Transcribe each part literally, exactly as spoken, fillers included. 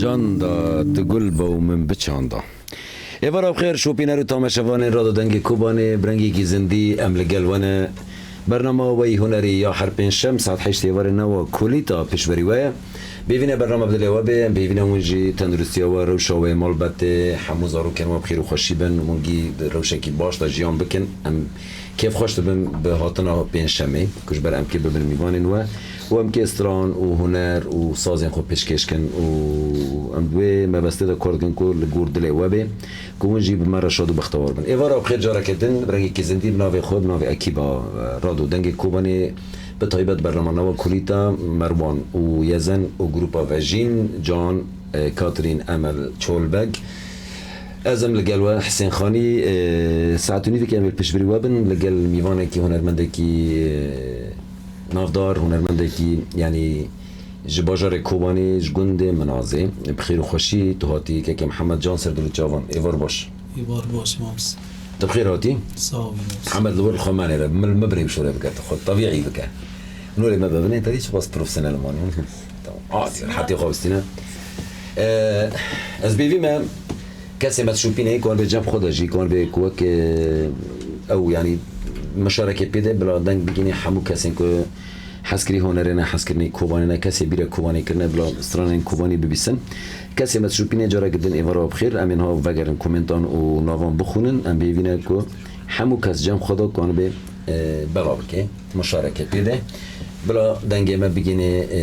Çanda tu gul be û min biçanda. Êvara bi xêr, şopîner û tamaşevanên Rado Dengê Kobanê, bi rengekî zindî em li gel we ne. Bernama we yî hunerî ya her pêncşem saet heştê êvarê newa kulîta piştberî we ye. Bêvîne bernama bi dilê we bê, em bêvîne hûn jî tenduristiya we, rewşa we, malbetê, hemû zarokên we bi xêr û xweşî bin, hûn gî di rewşekî baş de jiyan bikin. Em kêfxweş dibin bi hatina pêncşemê, ku ji ber em kê bibin mîvanên we û em kê stran û huner û sazên xwe pêşkêş kin û em di wê mebestê de kar dikin ku li gor dilê we bê, ku hûn jî bi me re şad û bextewar bin. Êvara bi xêr careke din, bi rengekî zindî bi navê xwe, bi navê ekîba, e, Rado Dengê Kobanê, bi taybet bernama newa kulîta Merwan û Yezen û grupa Vejîn, Can, e, Katrîn, Emel, Çolbeg. Ez im li gel we, Hisên Xanî, e, saet û nîvekê em ê piştbirî we bin, li gel mîvanekî, hunermendekî, e, navdar, hunermendekî, yanî ji bajarê Kobanê, ji gundê Minazê. Bi xêr û xweşî tu hatî, kekê Mihemed Can, ser dil û çavan. Êvar baş. Êvar baş, Mams. Tu bi xêr hatî? Sağ ol, Mams. Mihemed, li wir xwe menê re, min, min birê şûre bike, tu xwe tevîî bike. Nûrê me bibinê, te dî çiqas profesyonel manî. Tamam. Hatî, hatî xwe bistîne. Ee, ez bêvî me, kesê me dişopîne, ku wan bê cem xwe de jî, ku wan bê ku wek, e, ew, yanî, mişarekê pê de, bila deng bigihînê hemû kesên ku hezkirî hunerê ne, hezkirinê Kobanê ne, kesê bîra Kobanê kirine, bila stranên Kobanî bibîsin. Kesê me dişopîne, careke din êvara bi xêr, em ê niha vegerin komentan û navan bixwînin, em bêvî ne ku hemû kes cem xwe de ku wan bê, e, bela bike, mişareke pê de. Bila dengê me bigihînê, e,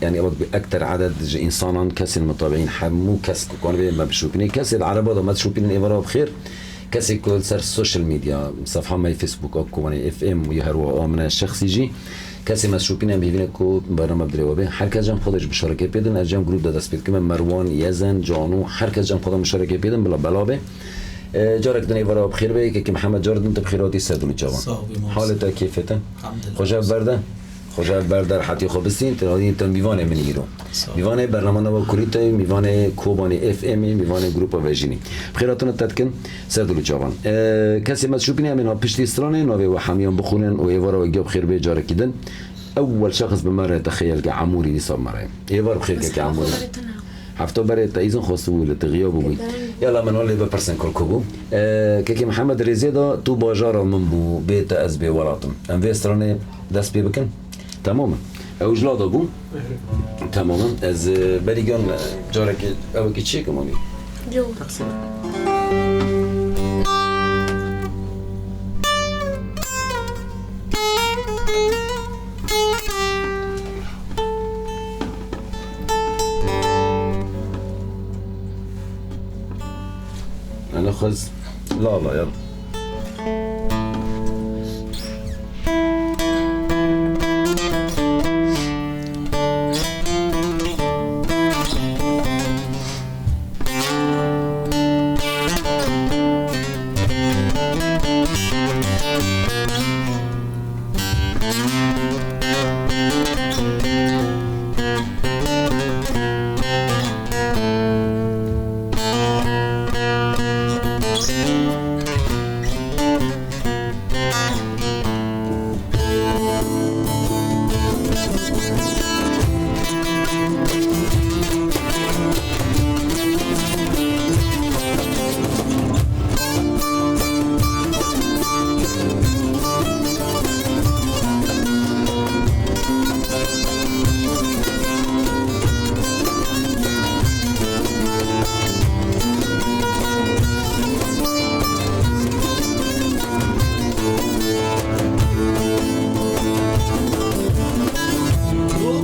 yanî ew bi ekter eded ji însanan, kesên mutabiîn, hemû kes ku kanibê me bişopînê. Kesê di ereba de me dişopînin êvara bi xêr. Kesê ku li ser social media, sefha me yê Facebook a Kobanê F M û ya herwiha a min e şexsî jî, kesê me dişopîne em hêvî ne ku bername bi dilê we bê. Her kes cem xwe de ji mişarekê pê din, ez cem grûp de dest pê dikim, Merwan, Yezen, Cano, her kes cem xwe de mişarekê pê din, bila bela bê. E, carek din êvara bi xêr be, kekê Mihemed, car din tu bi xêr hatî ser dil û çavan. Sağ ol, Mams. Halê te, kêfê te? Elhamdülillah. Xweşe berde. Xweşe berde, rehetî xwe bistîn, tu hatî te mîvanê min îro. Sağ ol. Mîvanê bernama newa kulîteyê, mîvanê Kobanê F M ê, mîvanê grupa Vejînî. Bi xêr hatine te dikin ser dil û çavan. E, kesê me dişopîne em ê niha piştî stranê navê we hemiyan bixwînin û êvara we giya bi xêr bê carekî din. Ewwel şexs bi me re te xeyal ke Emûrî dîsa bi me re. Êvar bi xêr keke Emûrî. Hefta berê te îzin xwestibû li te xiya bûbû. Yala min holê bipirsin ku ku bû. E, kekê Mihemed, rêzê da tu bajara min bû, bê te ez bê welat im. Em vê stranê dest pê bikin. Temam in. Ew ji la da bû. Temam in. Ez, e, berî giyan, e, carekê ew ê çêkim anî. Yo. Ana xwez la la ya.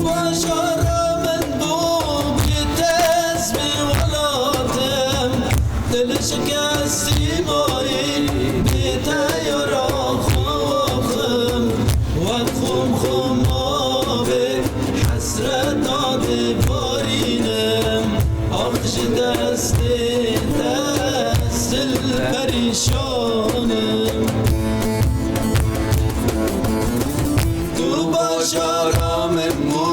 Bajara min bû, bê te ez bê welatim. Dil şikestî mayî, bê te yara xwe axim. Wek xum xuma bê, hesreta dibarînim. Ax ji destê te ez dil perîşan im. Tu bajara min bû,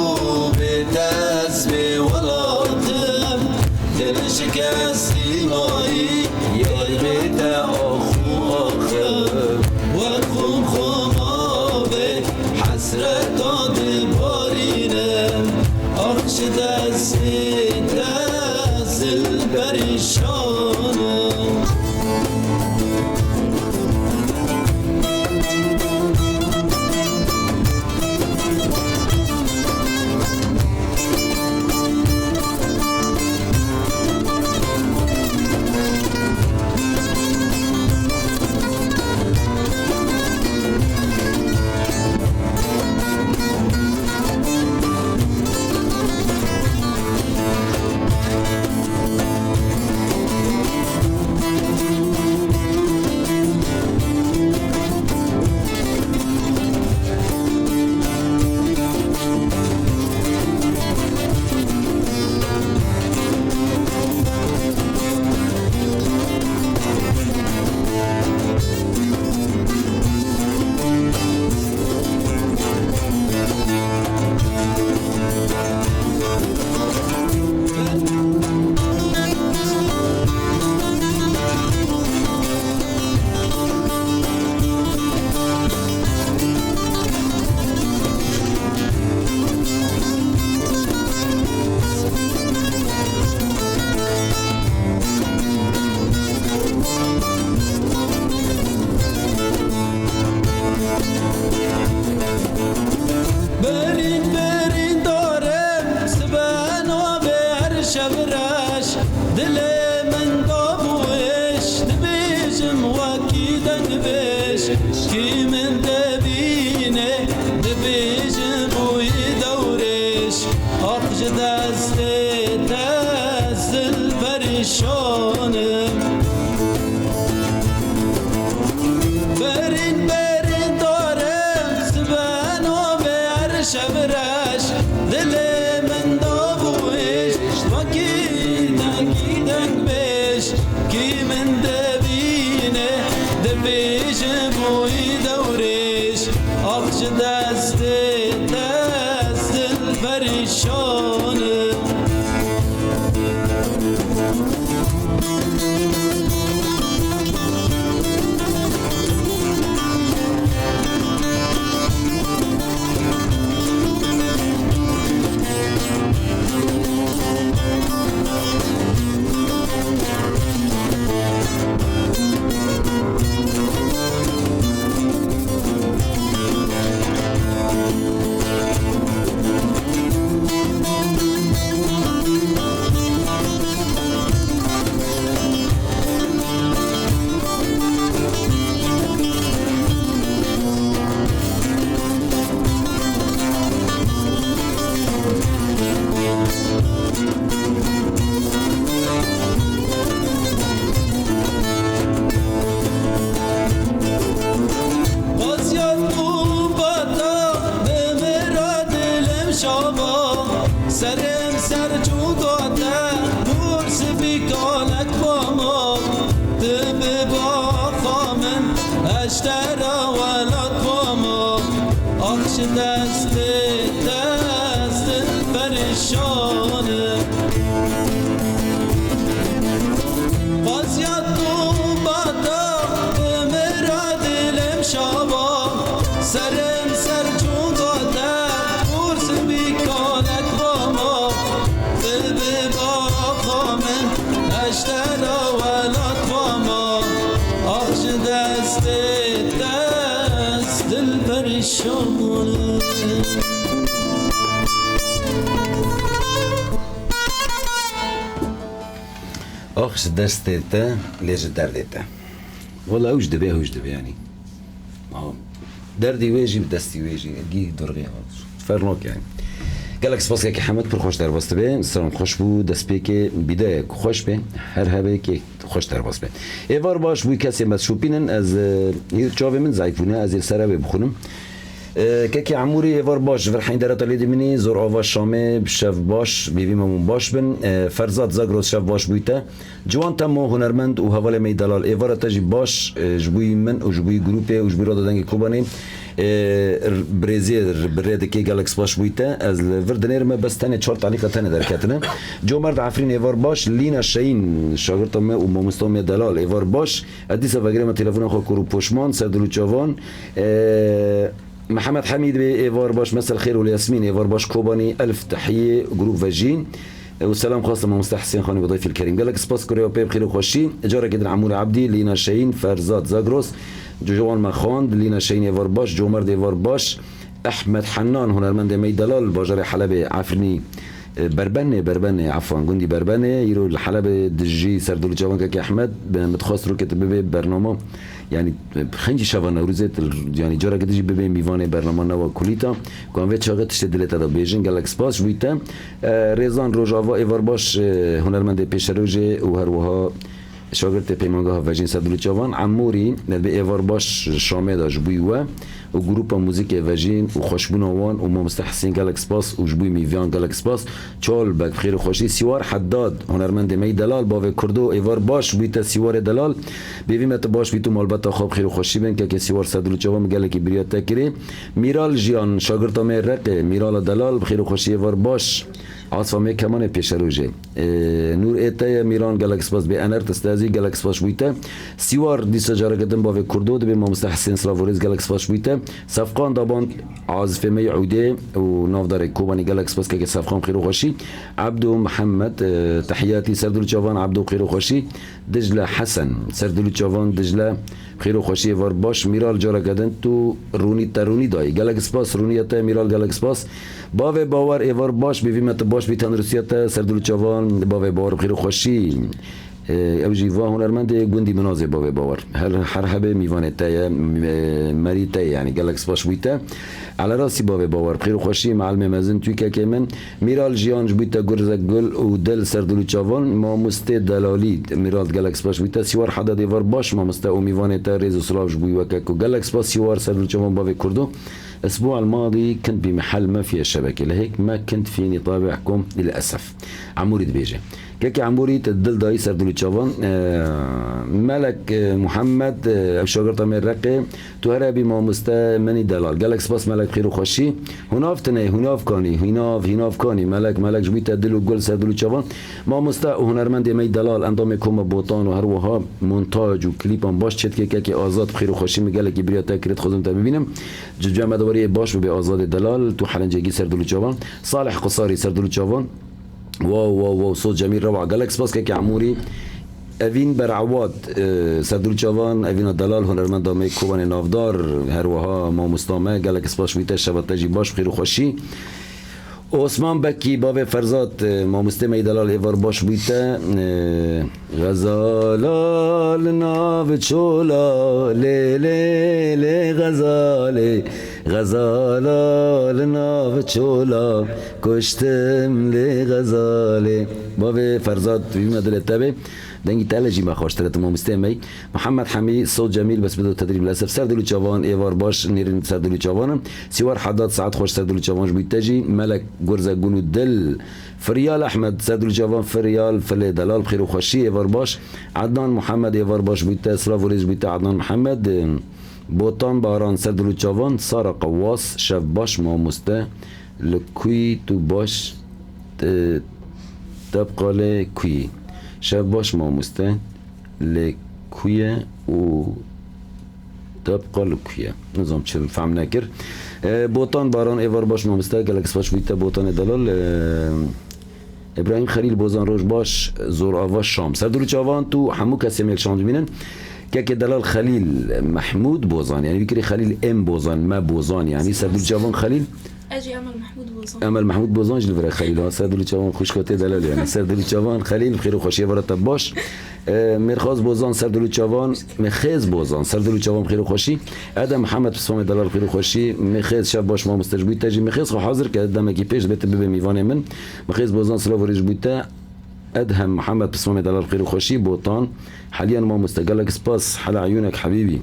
bê te ez bê welat im. Dil şikestî mayî, yar bê te ax û ax im. Wek xum xuma bê, hesreta dibarînim. Ax Ji destê te ez dil perîşan im. Berîn, berîn darim, sibe navê her şev reş. Dilê min da bû êş, dibêjim wekî dengbêj. Kî min dibîne, dibêje bûyî dewrêş. Ax ji destê te ez dil perîşan im. Berîn, berîn darim, sibe navê her şev reş. Dilê min da bû êş, wekî dengî dengbêj. Kî min dibîne, dibêje bûyî dewrêş. Ax ji destê te ez dil perîşan im. Qaziyat û bata, demira dilim şava, serim ser çûka te, hûr sibî kalek bama, tu bi baxa min, eştera welat bama, ax ji destê te ez dil perîşan im. Qaziyat û bata, demira dilim şava, serim ser çûka te, hûr sibî kalek bama, tu bi baxa min, eştera welat bama, ax ji destê te ez dil perîşan im. Ax ji destê te, lê ji derdê te. Wela ew ji divê, ew ji divê yanî. Ha. Derdî wê jî, destî wê jî, gî durxê ha. Ferq nake yanî. Gelek spas kekê Hemed, pir xweş derbas dibe. Selam xweş bû, destpêkê bîdayek xweş be. Her hebêkê xweş derbas be. Êvar baş bûyî kesê me şopînin, ez, e, hîr çavê min zayîf bûne, ez ê li ser ew ê bixwînim. E, kekê Emûrî, êvar baş, ji vir Heyndera te lê dimînî, zor ava Şamê, bi şev baş, bêvî memûn baş bin. E, Ferzad Zagros, şev baş bûyî te. Ciwan Temo, hunermend û hevalê me yî delal, êvara te jî baş, e, ji bo yî min û ji bo yî grûpê û ji bo Radyo Dengê Kobanê, e, r-, birêziyê r-, bi rê dikê, gelek spas bûyî te. Ez li vir dinêrime, bes tenê çar talîqa tenê derketine. Comerd Efrîn, êvar baş, Lîna Şehîn, şagirta me û mamosta me delal, êvar baş. Ez dîsa vegerime telefona xwe kûr û poşman, ser dil û çavan. E, Mihemed Hemîd bê êvar baş, mesel xêr û Yasmîn êvar baş, Kobanî Elf Tehiyê, grûp Vejîn. Û selam xwestim mamoste Hesên Xanî bi dayfîl kerîm. Gelek spas kurê xwe pê bi xêr û xweşî. Carekê din Emûr Ebdî, Lîna Şehîn, Ferzad Zagros, Ciwan me xwend, Lîna Şehîn êvar baş, Comerd êvar baş, Ehmed Hennan, hunermendê me yî delal, bajarê Helebê, Efrînî, e, Berbenê, Berbenê, efwan, gundî Berbenê, îro li Helebê dijî serdil û çavan kekê Ehmed, bi min dixwest rokê tu bibê bernama, yanî, e, xencî şeva Newrozê, tu, yanî, careke dijî bibê mîvanê bernama newa kulîta, ku em vê çaxê tiştê dilê te de bêjin, gelek spas ji bo te. E, Rêzan Rojava êvar baş, e, hunermendê pêşerojê û her wiha şagirtê peymangeha Vejîn serdil û çavan, Emûrî, e, bi êvar baş Şamê de ji bo we û grûpa muzîkê Vejîn û xweşbûna wan û mamoste Hesên gelek spas û ji bo mîviyan gelek spas. Çal bek bi xêr û xweşî. Sîwar Heddad, hunermendê me yî delal, bavê Kurdo, êvar baş bûyî te Sîwarê delal. Bêvî me tu baş bî tu malbeta xwe bi xêr û xweşî bin. Kekê Sîwar serdil û çavan min gelekî biriya te kirê. Mîral Jiyan, şagirta me yê Reqê, Mîrala delal, bi xêr û xweşî êvar baş. Asfa me kemanê pêşerojê. Ee, Nûr ê te ye, Mîran gelek spas bê Ener te stezî, gelek spas bûyî te. Sîwar dîsa careke din bavê Kurdo dibê mamoste Hesên Slavoriz, gelek spas bûyî te. Sefqan Daban, azifê me yê Ûdê û navdarê Kobanî, gelek spas kekê Sefqan xêr û xweşî. Ebdo Mihemed, e, Tehiyatî serdil û çavan Ebdo xêr û xweşî. Dicle Hesen, serdil û çavan Dicle, xêr û xweşiyê var baş. Mîral careke din tu rûnî te rûnî dayî. Gelek spas rûniya te Mîral, gelek spas. Bavê Bawer êvar baş bî, vî me tu baş bî, tenduristiya te serdil û çavan bavê Bawer xêr û xweşî. E, ew jî va hunermendê gundî Minazê bavê Bawer. Her, her hebê mîvanê te ye, e, merî te ye, yanî gelek spas bûyî te. Elerastî bavê Bawer, bi xêr û xweşî, mealimê mezin, tûkekê min. Mîral Jiyan ji bûyî te gurzek gul û dil serdil û çavan. Mamostê Delalî, Mîral gelek spas ji bûyî te. Sîwar Hedadê var baş mamoste û mîvanê te rêz û silav ji bûyî weke ku. Gelek spas Sîwar serdil û çavan bavê Kurdo. الأسبوع الماضي كنت بمحل ما فيها شبكة، لهيك ما كنت فيني طابعكم للأسف. Emûrî dibêje. Kekê Emûrî te dil dayî serdil û çavan. Ee, Melek, e, Muhammed, e, ev şagirta me Reqê. Tu here bî mamoste menî delal. Gelek spas Melek, xêr û xweşî. Hunav tine, hunav kanî, hînav, hînav kanî. Melek, Melek ji bûyî te dil û gul serdil û çavan. Mamoste û hunermendê me yî delal, endamê koma Botan û her wiha montaj û klîpan baş çêdikê kekê Azad, bi xêr û xweşî min gelekî biriya te kirê, dixwazim te bibînim. Ji cem me de weriyê baş bibe Azadê delal, tu helencekî serdil û çavan. Salih Qisarî serdil û çavan. Wow, wow, wow, Sot Cemîl rewa. Gelek spas kekê Emûrî. Evîn Berewad, e, serdil û çavan, Evîna delal, hunermenda me Kobanê navdar, her wiha mamosta me, gelek spas bûyî te, şeva te jî baş, bi xêr û xweşî. Osman Bekî, bavê Ferzad, e, mamostê me yî delal êvar baş bûyî te, e, Xezala li nav çola, lê, lê, lê, Xezalê, Xezala li nav çola, kuştim lê Xezalê. Bavê Ferzad, vî me dilê te bê. Dengî te hele jî me xweştir e, tu mamostê me yî. Mihemed Hemî, Sot Cemîl, bes bido tedrîb li esef. Serdil û çavan, êvar baş, nêrîn serdil û çavan in. Sîwar Hedad, saet xweş serdil û çavan ji bûyî te jî. Melek, gurzek gul û dil. Firyal Ehmed, serdil û çavan, Firyal, Filê delal, bi xêr û xweşî, êvar baş. Ednan Muhammed, êvar baş bûyî te, silav û rêz ji bûyî te, Ednan Muhammed. Botan Baran, serdil û çavan, Sara Qewas, şev baş mamoste, li kuyî tu baş, te, tebqa lê kuyî. Şev baş mamoste, lê kuye û tebqa li kuye. Nizam çi fehm nekir. E, Botan Baran, êvar baş mamoste, gelek spas bûyî te Botanê delal. E, Îbrahîm Xelîl Bozan, roj baş, zor ava Şam. Serdil û çavan tu hemû kesê mêl şand bînin. Kekê delal Xelîl Mehmûd Bozan, yanî wî kirî Xelîl em Bozan, me Bozan, yanî serdil û çavan Xelîl. Ez jî Emel Mehmûd Bozan. Emel Mehmûd Bozan jî li vir e Xelîl, ha, serdil û çavan xwişka tê delal, yanî serdil û çavan Xelîl, bi xêr û xweşiyê vira te baş. E, Mêrxas Bozan, serdil û çavan, Mêxêz Bozan, serdil û çavan, bi xêr û xweşî. Edem Mihemed, pismamê delal, xêr û xweşî. Mêxêz, şev baş mamoste ji bûyî te jî. Mêxêz xwe hazir ke, demekî pêş dibê tu bibê mîvanê min. Mêxêz Bozan, silav û rêz ji bûyî te. Edhem Mihemed, pismamê delal, xêr û xweşî. Botan, Heliyan mamoste, gelek spas, hela eyûnek hebîbî.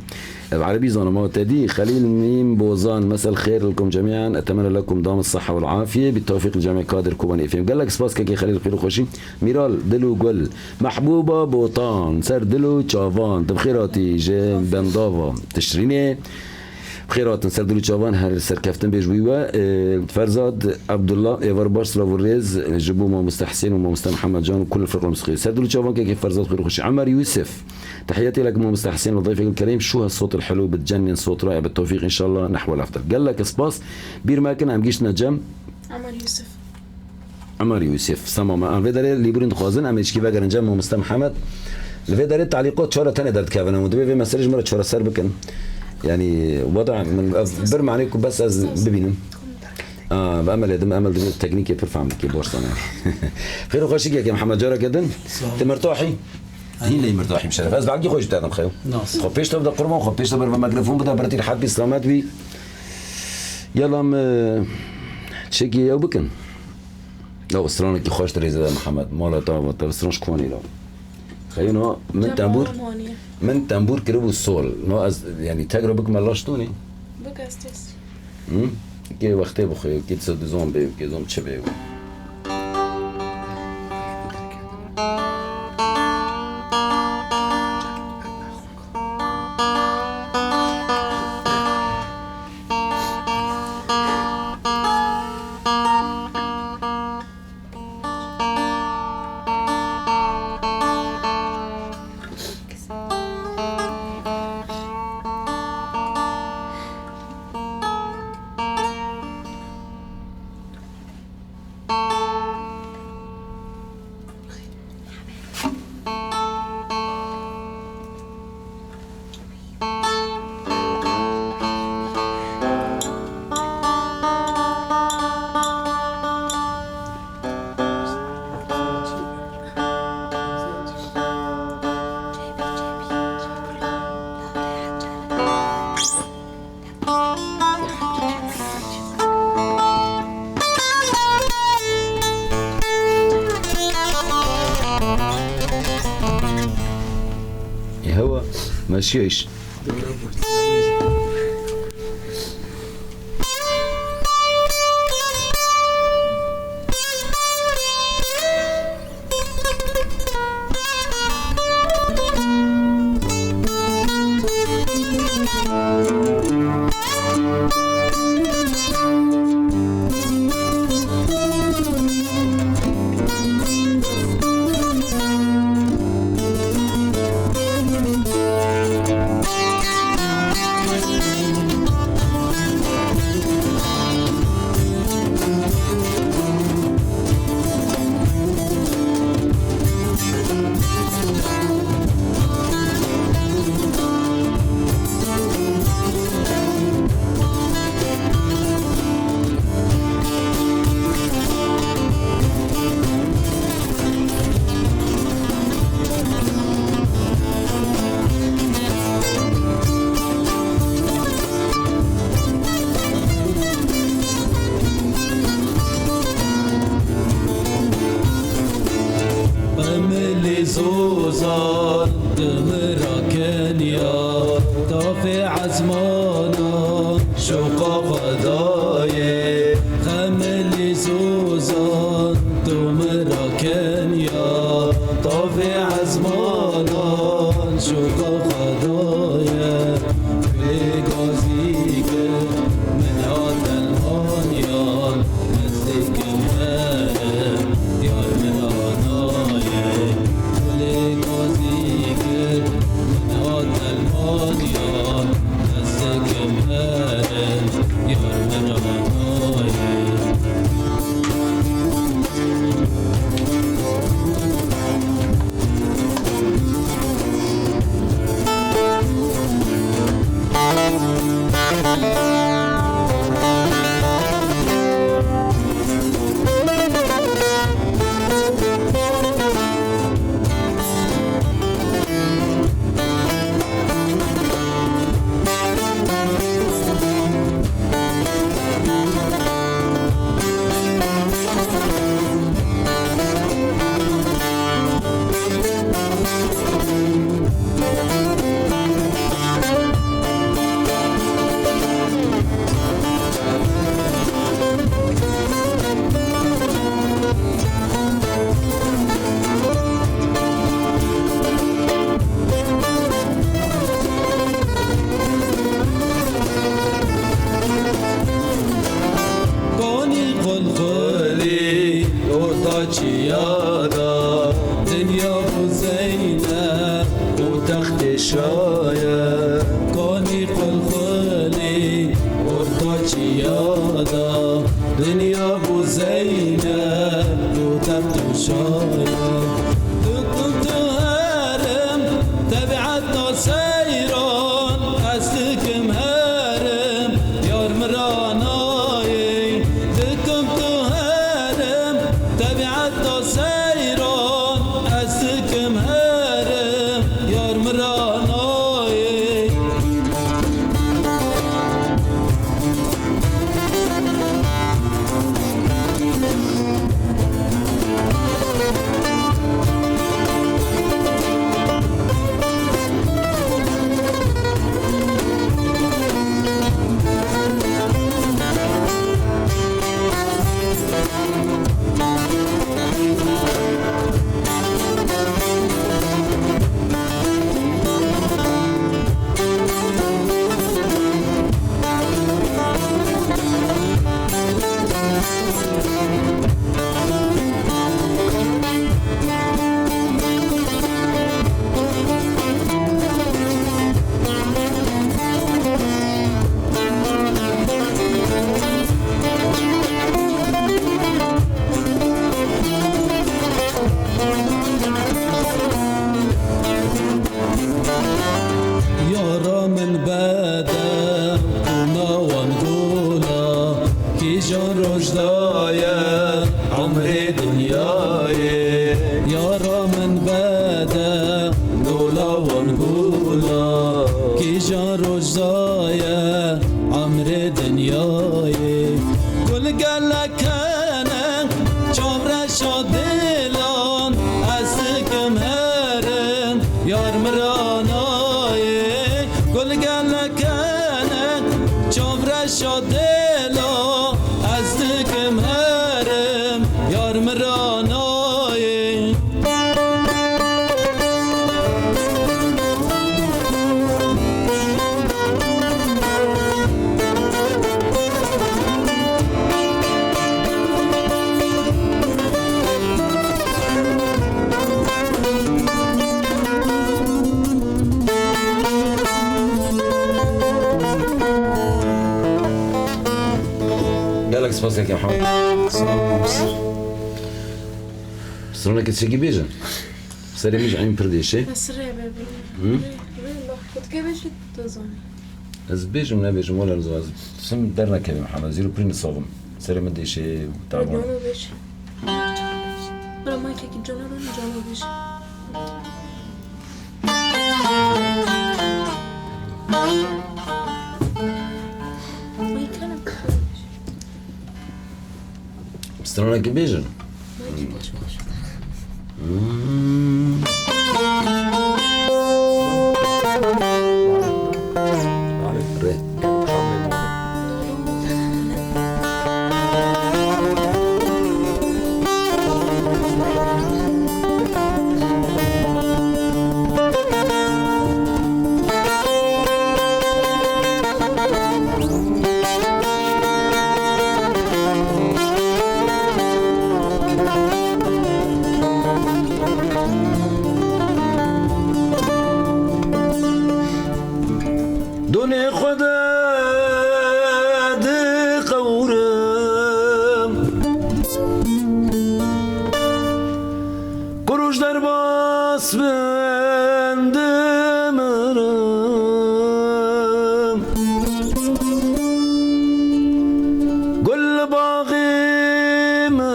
Ev erebî zanim, ma te dî. Xelîl Mîm Bozan, mesel xêr lekum cemîan, etemene lekum dam sihha wal afiye, bi tewfîq cemê kadir Kobanê F M. Gelek spas kekê Xelîl, xêr û xweşî. Mîral, dil û gul. Mehbûba Botan, ser dil û çavan, tu bi xêr hatî ji bendava Tişrînê. Xêr hatin, ser dil û çavan, her serkeftin bêj wî we. Ee, Ferzad Abdullah, êvar baş, silav û rêz ji bo mamoste Hisên û mamoste Mihemed Can û kul firqa musîqî. Ser dil û çavan kekê Ferzad, xêr û xweşî. Emer Yusuf, تحياتي لك مامۆستا حسين وضيفك الكريم، شو هالصوت الحلو، بتجنن صوت رائع، بالتوفيق إن شاء الله، نحو الأفضل. Gelek spas, bîr me kin, em gihîştine cem. Emer Yusuf. Emer Yusuf, tamam. Em vê derê lêborîn dixwazin, em ê çikî vegerin cem mamoste Mihemed. Li vê derê telîqat çare tenê derdikevin, em divê vê meselê ji me re çareser bikin. Yanî, weda min, ev bir manê ku bes ez bibînim. Aa, bi Emel êdim, Emel divê teknîkê pir fehm dike, borsan yani. Xêr û xweşî kekê Mihemed, careke din. Sağ ol. Tu mirtahî? Hîn lê mirtahî, bi şeref. Ez belkî xwe jî te din xew. Nasıl? Xwe pêş te bide qurban, xwe pêş te ber ve mikrofon bide, ber tîr hepî selamet bî. Yala me çekî ew bikin. Ew stranekî xweş dirêze de Mihemed. Mala te ava te stran ji Kobanê la. Xeyno, min tembûr, min tembûr kiribû sol. No ez, yani, tek re bikime laş tonê. Bik ez tês. Hı? Kê wextê bixwe, kê disa dizon bê, kê zon çi bê. Hewa, meşiş. Xemilî zozan di min ra keniya, tavê ezmana şoqa xwe dayê. Xemilî zozan di min ra keniya, tavê ezmana şoqa xwe dayê. Gulê gazî kir min hat Elmanya, ez dikim herim, yar min ra nayê. Gulê gazî kir min hat Elmanya, ez dikim herim, yar Çiya da dinya bû Zeynep û textê şaye. Kanî qulxulî orta çiya da dinya bû Zeynep û textê şaye. Dikim tu herim tebieta seyran, ez dikim herim yar miranayê. Dikim tu herim tebieta seyran, ez dikim herim yar miranayê. Yara min bede qûna wan gola, kîjan roj daye umrê dinyayê. Yara min bede dola wan gola, kîjan roj daye umrê dinyayê. Gul gelek hene çavreşa dilan, ez dikim herin yar miranayê. Gul gelek hene çavreşa dilan, ez dikim herin yar miranayê. Gelek spas keke Mihemed. Straneke çekî bêjin. Serê min ji eyn pir dêşe. Esrê be bi. Hı? Rê, rê, bak. Kutkê be şi tu zanî. Ez bêjim, nebêjim, wele ez, ez tim dernekevim Mihemed. Zîro pirî nisabim. Serê min dêşe û tabûn. Cano bêj. Bira maykekî cano ron, cano bêj. Stranekî bêjin. Hmm. Rê. Donê xwe de diqewrim. Ku roj derbas bin dimirim. Gul li baxê min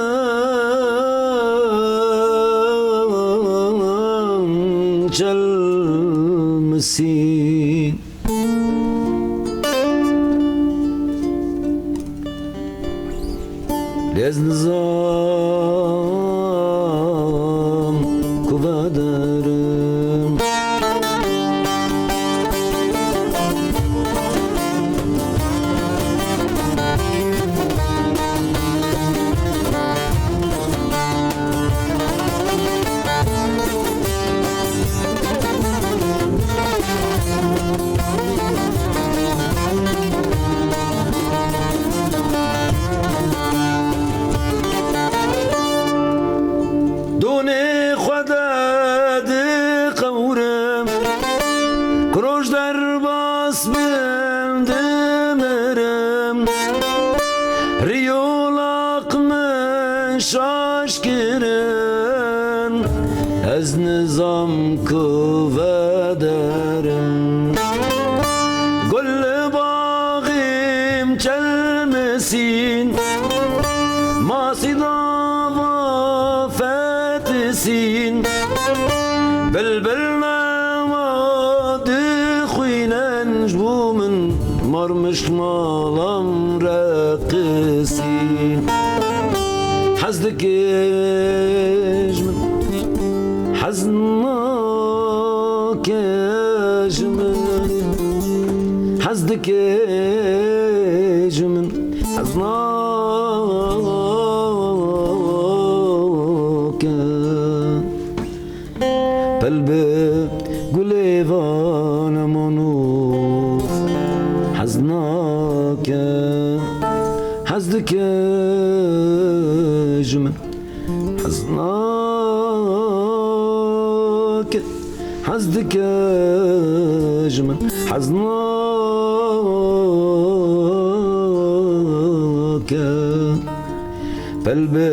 çelmisîn. Lê ez nizam ku vederim. kirin, ez nizam ku vederim. Gul baxîm çelmisîn, masî dava fetisîn, bilbil nema dixwînen ji bo min. Mar mişt malam reqisî. Hez dike ji min, hez nake ji min. Hez dike ji min, hez nake. Pelbe gulê van emano hez nake, hez dike ji min, hez nake, hez dike ji min, hez nake. Pelbe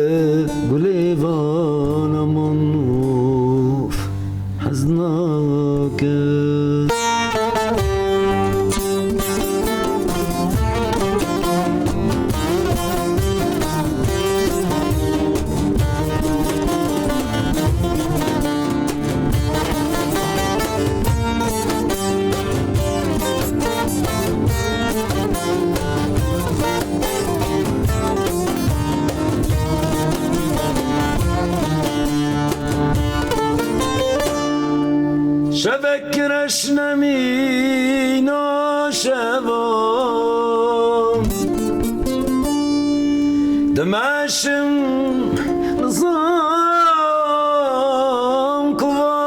gulê van aman of hez nake. Şevek reş nemîna şeva. Dimeşim nizam kuva.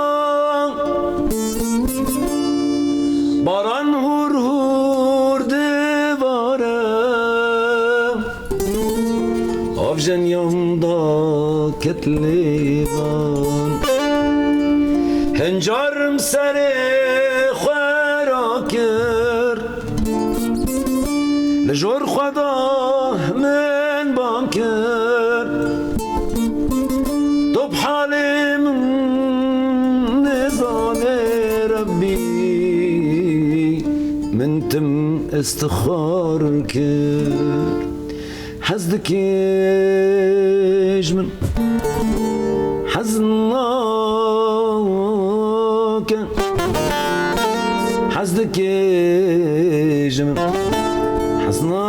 Baran hûr hûr divare. Av jenyan da ket lêvan. Hincarim serê xwe rakir. Li jor Xweda min bang kir. Tu bi halê min nizanê Rebbî. Min tim istixar kir. Hez dike ji min, hez nake. Hez dike ji min, hez nake.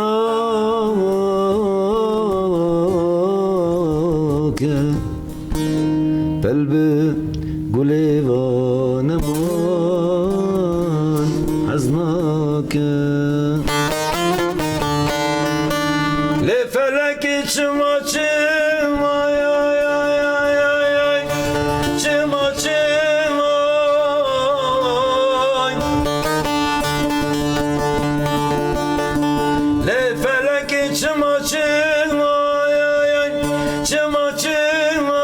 Pelbe gulê van eman hez nake. Lê felekê çima, çima, ay, ay, ay, ay, ay, ay, çima, çima, ay. Lê felekê çima, çima, ay, ay, ay, çima, çima.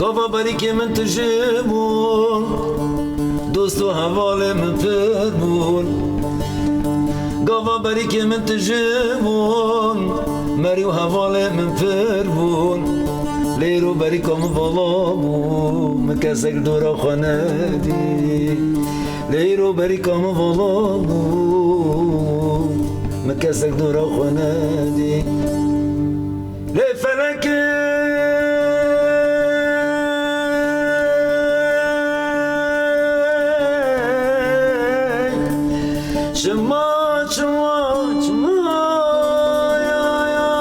Gava berîkê min tije bûn, dost û hevalê min pir bûn. Gava berîkê min tije bûn, merî û hevalê min pir bûn. Lê îro berîka min vala bû, min kesek dora xwe nedî. Lê îro berîka min vala bû, min kesek dora xwe nedî. Lê felekê çima, çima, çima, ya, ya.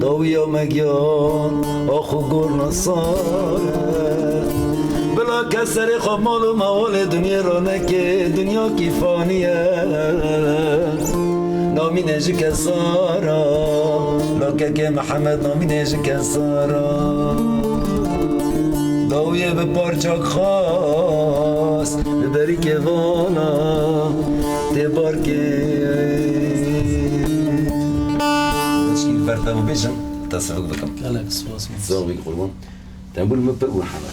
Dawiya me giyan, ax û gorna sar e. Bila kes serê xwe mal û mewalê dinyê raneke, dinyakî fanî ye. Namîne ji kesara, la kekê Mihemed namîne ji kesara. Dawiyê bi parçak xas, li berîkê vala tê barkê. Çikî li ber te bibêjim, te sivik bikim. Gelek spas. Sivik qurban. Tembûr min pir bûn heme.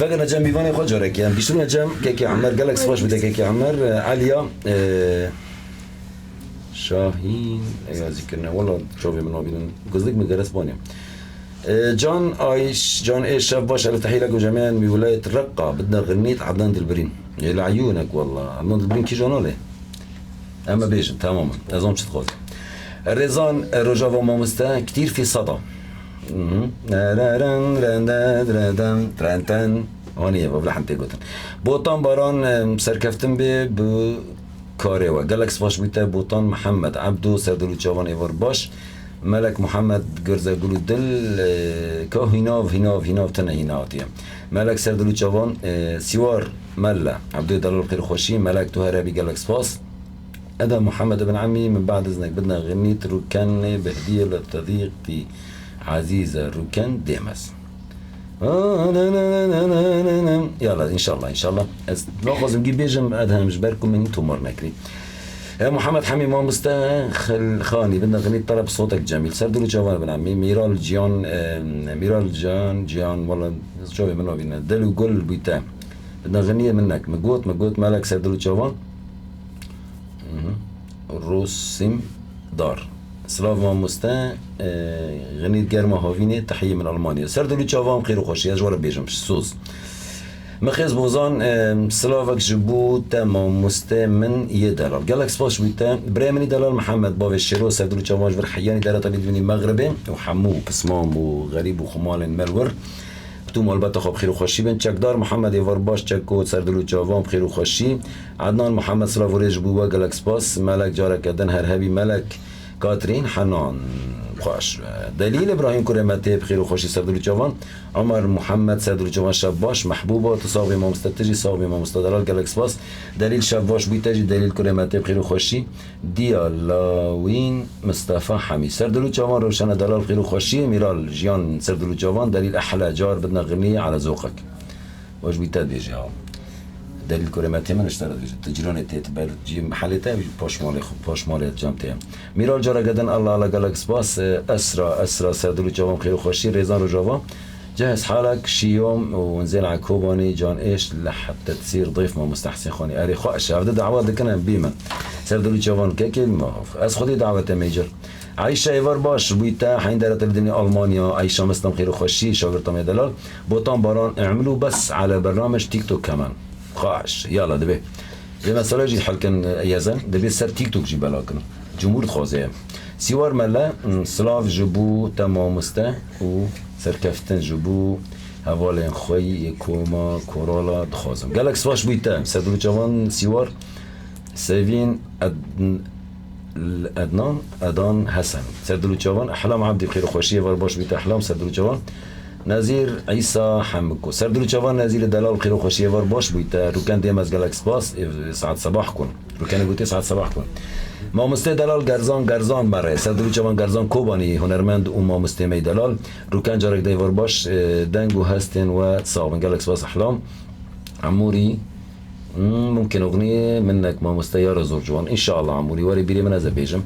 Vegere cem bîvanê xwe careke. Em bişirine cem kekê Emer, gelek spas bide kekê Emer. E, Eliya, e, Şahîn, ê yazî kirine. Wela çavê min nabînin. Gizlik mi geres banê. E, Can Ayş, Can Ê, şev baş, el tehî lekum cemiyan min wilayet Reqqa, bidne xinnît Adnan Dilbirîn. Ê li eyûnek wela. Adnan Dilbirîn kî canalê? Em ê bêjin, tamam. Ez am çi dixwazim. Rêzan, e, Rojava mamoste, ktîr fî seda. Mhm. Reren, renden, reden, trenten. Anî ye, bila hem tê gotin. Botan Baran, e, serkeftin bê bi karê we. Gelek spas bû te Botan Mihemed, Ebdo, Serdil û Çavan êvar baş. Melek Muhammed Girzegul û Dil, e, ka hînav, hînav, hînav tine hîna hatiye. Melek Serdil û Çavan, e, Siwar Melle, Ebdê Delal xêr û xweşî, Melek tu here bî gelek spas. Eda Muhammed ibn Emî, min bad iznek bidne xinît rûkenê behdiyê li tedîqî Ezîze rûken dêmez. Yala, înşallah, înşallah. Ez naxwazim gî bêjim, Edhem, ji ber ku min tomar nekirî. E, Muhammed Hemî mamoste Xil-, Xanî, bidin xinî tereb sotek Cemîl. Serdil û Çavan bin Emî, Mîral Ciyan, e, Mîral Ciyan, Ciyan, wala, ez çavê min nabîne. Dil û Gul bûte. Bidin xiniyê min nek. Mi got, mi got, Melek Serdil û Çavan. Mhm. Rosim Dar. Silav mamoste, e, xinî germa havînê, tehiyê min Almanya. Serdil û Çavan xêr û xweşî, ez ji we re bêjim, soz. Mixêz Bozan, e, silavek ji bo te mamoste min yê delal. Gelek spas ji bo te. Birê min î delal Mihemed, bavê Şêro, Serdil û Çavan ji vir heyanî dereta bî dibînî Mexribê û hemû pismam û xerîb û xumalên me li wir. Tu malbeta xwe bi xêr û xweşî bin. Çekdar Mihemed êvar baş, Çeko, Serdil û Çavan bi xêr û xweşî. Ednan Mihemed silav û rêz ji bo we, gelek spas. Melek careke din her hebî Melek. Katrîn Henan, xweş. Delîl Îbrahîm kurê me tê bi xêr û xweşî Serdil û Çavan. Omer Muhammed Serdil û Çavan şev baş. Mehbûba tu sax bî mamoste, tu jî sax bî mamoste delal, gelek spas. Delîl şev baş bûyî te jî Delîl kurê me tê bi xêr û xweşî. Diya Lawîn Mistefa Hemî. Serdil û Çavan Rewşene delal xêr û xweşî. Mîral Jiyan Serdil û Çavan Delîl ehle car bidne xinî ele zoqek. Waj bî te dibêje ha. Delîl kurê me tê min ji te re dibêje. Tu ciranê tê, tu ber cî mehelê te, paşmalê xwe, paşmalê cem tê. Mîral careke din, Allah Allah, gelek spas. E, Esra, Esra, Serdil û Çavan xêr û xweşî, Rêzan Rojava. Cehz halek, Şiyom û Winzêla Kobanî, Can Êş, Lehet Tetsîr, Dêf Mamoste Hesên Xanî. Erê xweş, evde dawa dikin em bî min. Serdil û Çavan kekê mav. Ez xwedî dawete mecir. Eyşe êvar baş, bûyî te, heyn dere te bidinî Almanya, Eyşa Mestem xêr û xweşî, şagirta me delal. Botan Baran, emil û bes, ele bernamej TikTok kemen. Xweş, yala dibê. Vê mesela jî helkin, e, yezen, dibê ser TikTok jî bela kin. Cumhur dixwaze ye. Siwar Mele, m, silav ji bo te mamoste û serkeftin ji bo hevalên xwe yê koma Korala dixwazim. Gelek spas bûyî te. Serdil û Çavan Siwar, Sevîn Ed-, Ednan, Edan Hesen. Serdil û Çavan, Ehlam Abdî xêr û xweşiyê ver baş bûyî te Ehlam, Serdil û Çavan. Nezîr Îsa Hemiko. Serdil û Çavan Nezîrê delal xêr û xweşiyê ver baş bûyî te. Rûken dêm ez gelek spas. Ê, saet sebah kun. Rûkenê gotê saet sebah kun. Mamostê delal Gerzan, Gerzan merê. Serdil û Çavan Gerzan Kobanî hunermend û mamostê me yî delal. Rûken carek dey ver baş, e, deng û hestên we sax bin. Gelek spas Ehlam. Emûrî. Hmm, mumkin oxnî minnek mamoste yara zor ciwan. Înşallah Emûrî were bîrê min ez ê bêjim.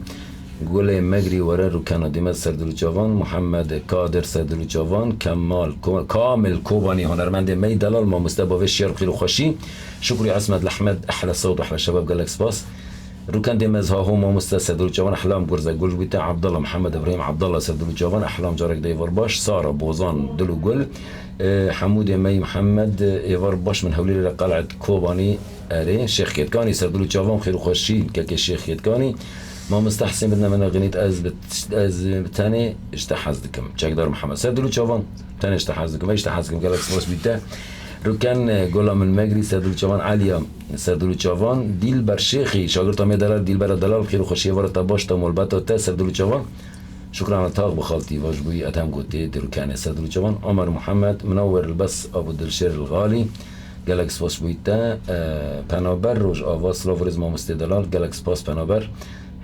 Gulê Megrî were rûkena dîme Serdil û Çavan, Muhammed Kadir Serdil û Çavan, Kemal Ko-, Kamil Kobanî hunermendê me yî delal mamoste bavê şiyar xêr û xweşî. Şukrî Esmed Lehmed, ehle sewt, ehle şebab, gelek spas. Rûken dêmez ha ho mamoste Serdil û Çavan, Ehlam Gurze Gul bûte, Abdallah Mihemed Ibrahîm, Abdallah Serdil û Çavan, Ehlam carek dey ver baş, Sara Bozan, Dil û Gul, e, Hemûdê Mey Mihemed, e, êvar baş min hewlêrê re Qel'et Kobanî, erê, Şêx Kêtkanî, Serdil û Çavan, xêr û xweşî, kekê Şêx Kêtkanî, mamoste Hesên bidine min re xinît, ez bi, ez bi tenê ji te hez dikim. Çekdar Mihemed, Serdil û Çavan, tenê ji te hez dikim, ez ji te hez dikim, gelek spas bî te. Rûken, e, Gola min Megrî, Serdil û Çavan, Eliya, Serdil û Çavan, Dîlber Şêxî, şagirta me delal, Dîlbera delal, xêr û xweşiyê vara te baş, te molbeta te, Serdil û Çavan. Şukrana tax bi xaltî vaj bûyî, Edhem gotê, di rûkenê Serdil û Çavan, Omer Muhammed, Minawwer Elbes, Abu Dilşêr El Xalî, gelek spas bûyî te, e, Penaber Rojava, silav û rêz mamostê delal, gelek spas Penaber,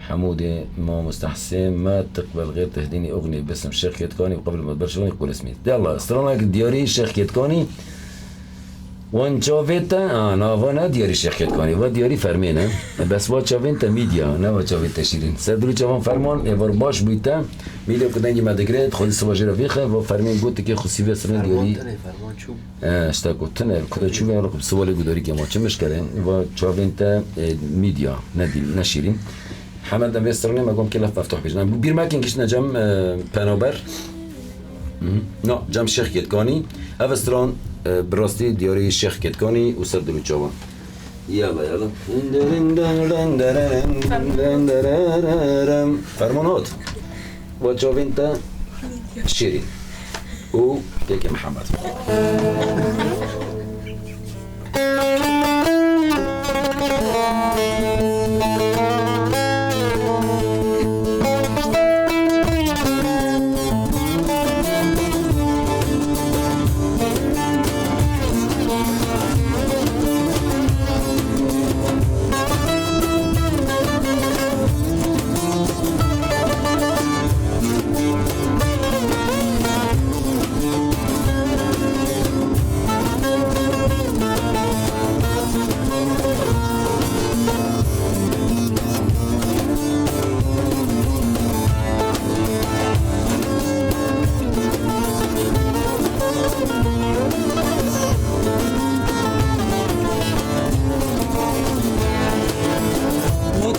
Hemûdê mamoste Hesê, me tiq belxêr tehdînî oxnî besim Şêx Kêtkanî, bi qebil me berşivî qulismî. De Allah, stranek diyarî Şêx Kêtkanî, Wan çavê te, a, na, va ne diyarî Şêx Ketkanî, va diyarî Fermê ne. Bes va çavên te Mîdya, ne va çavê te Şîrîn. Ser dil û çavan Ferman, êvar baş bûyî te. Mîdya ku dengê me digire, xwedî siva jê re vêxe, va Fermê gotikê xwe sîvê sirine diyarî. Ferman tune, Ferman çû. E, işte ku tune, ku de çû vê, siva lê gudarî kema çi mişkere, va çavên te, e, Mîdya, ne dîl, ne Şîrîn. Hemen de vê sirine me gom kêlef meftuh bêjin. Em bîr mekin giştine cem, e, Penaber. Hı hı. Na, cem Şêx Ketkanî. Ev stran, e, bi rastî diyarî Şêx Ketkanî û ser dil û çavan. Yala, yala. Ferman hat. Va çavên te Şêrîn. Û Keke Mihemed.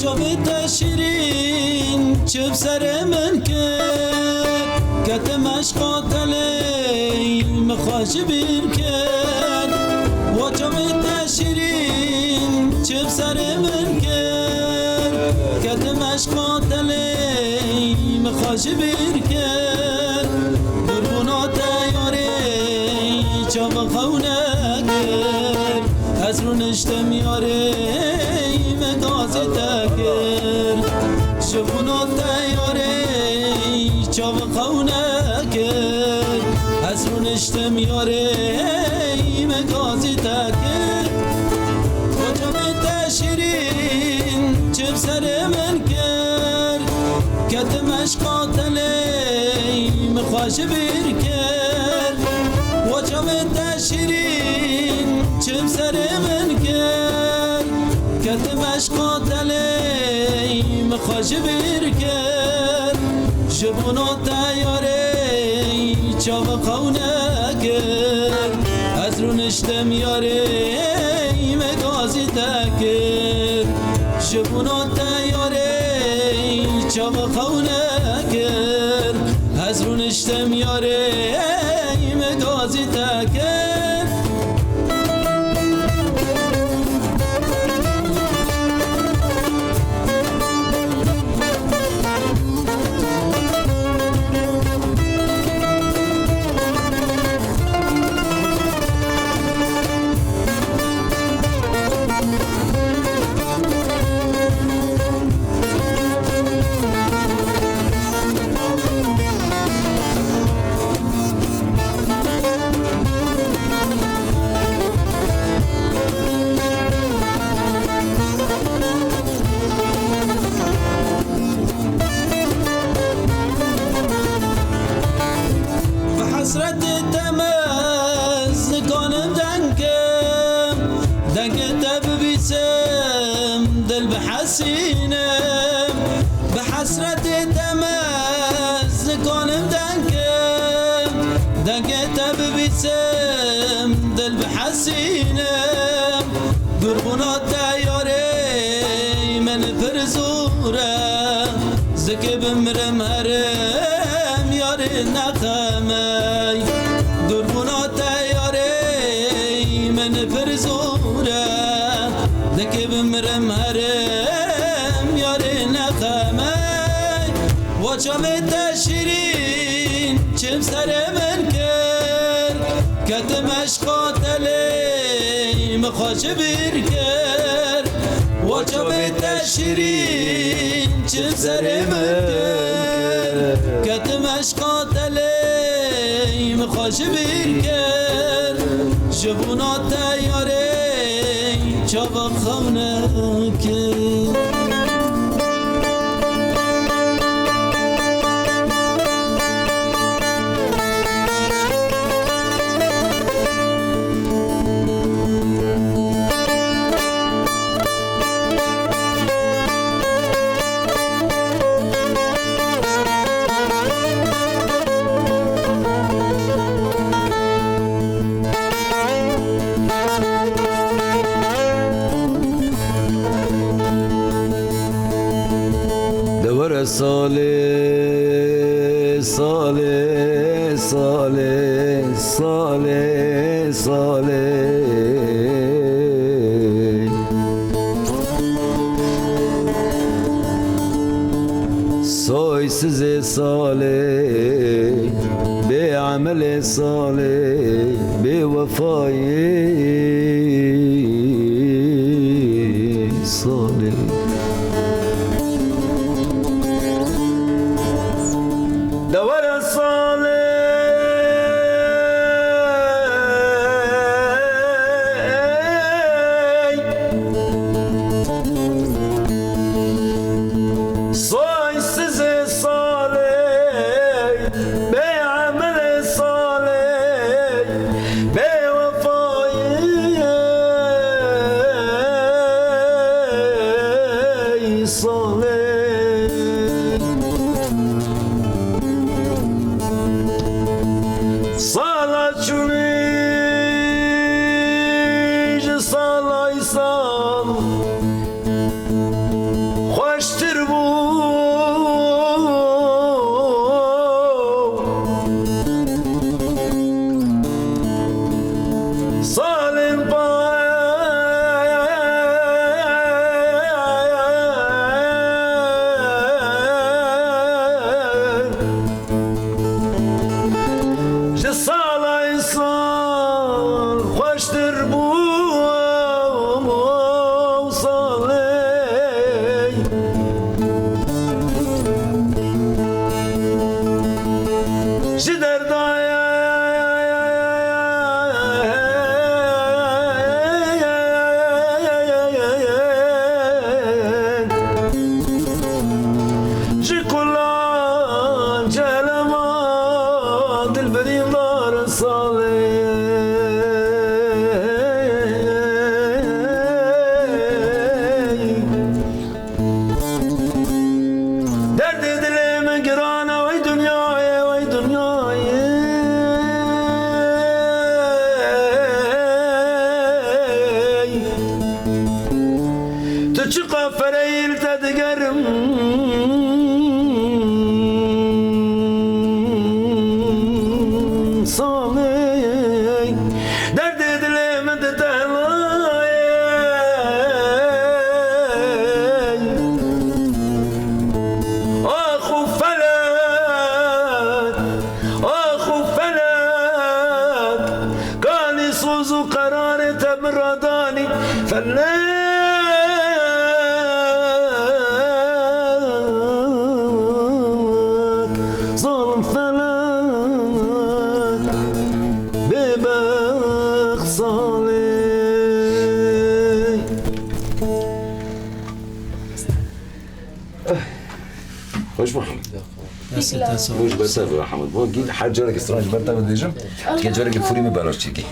Çavê te şîrîn çi bi serê min kir, ketim eşqa telê min xwe ji bîr kir. Wa çavê te şîrîn çi bi serê min kir, ketim eşqa telê min xwe ji bîr kir. Durbûna te yarê çav xew nekir. Ez rûniştim yarê min gazî te kir. Ji bona te yarê çav xew nekir. Ez rûniştim yarê min gazî te kir. Koça min te şîrîn çi bi serê min kir. Ketim eşqa telê min xwe ji bîr kir. Wa çavê te şîrîn çi bi serê min kir. Ketim eşqa telê min xwe ji bîr kir. Ji bona te yarê çav xew nekir. Ez rûniştim yarê min gazî te kir. Ji bona te yarê çav xew nekir. Ez rûniştim yarê min gazî te kir. Bi hesretê te me ez nikanim deng kim, dengê te bibîsim dil bihesînim. Bi hesretê te me ez nikanim deng kim, dengê te bibîsim dil bihesînim. Durbûna te yarê min pir zor e, zikê bimrim herim yarê nexemey. Durbûna te yarê min pir zor e, zikê bimrim herim yarê nexemey. Wa çavê te şîrîn çi bi serê min kir, ketim eşqa telê min xwe ji bîr kir. Wa çavê te şîrîn çi bi serê min kir, ketim eşqa telê min xwe ji bîr kir. Ji bona te yarê çav xew nekir. Salê, salê, salê. Soysizê salê, bê emelê salê, bê wefayê salê. Dewera salê. Soysizê salê, bê emelê salê, bê wefayê salê. Sala çûnî ji salay sal xweştir bû. Salên pay ji salay sal xweştir bû salê. Ji derdayên Ji kulan celema dilberî dar salê. Derdê dilê min giran e, wey dinyayê, wey dinyayê. Tu çiqa fereyî li te digerim salê. Derdê dilê min di te helayê. Ax û felek, ax û felek. Kanî soz û qerarê te min radanî felek, zalim felek, bêbext salê. Xweş bû. Destê te sağ ol. Xweş ber te bi rehmet bû. Gî her careke stran ji ber te bibêjim. Ke careke fûrî min belaş çêkî.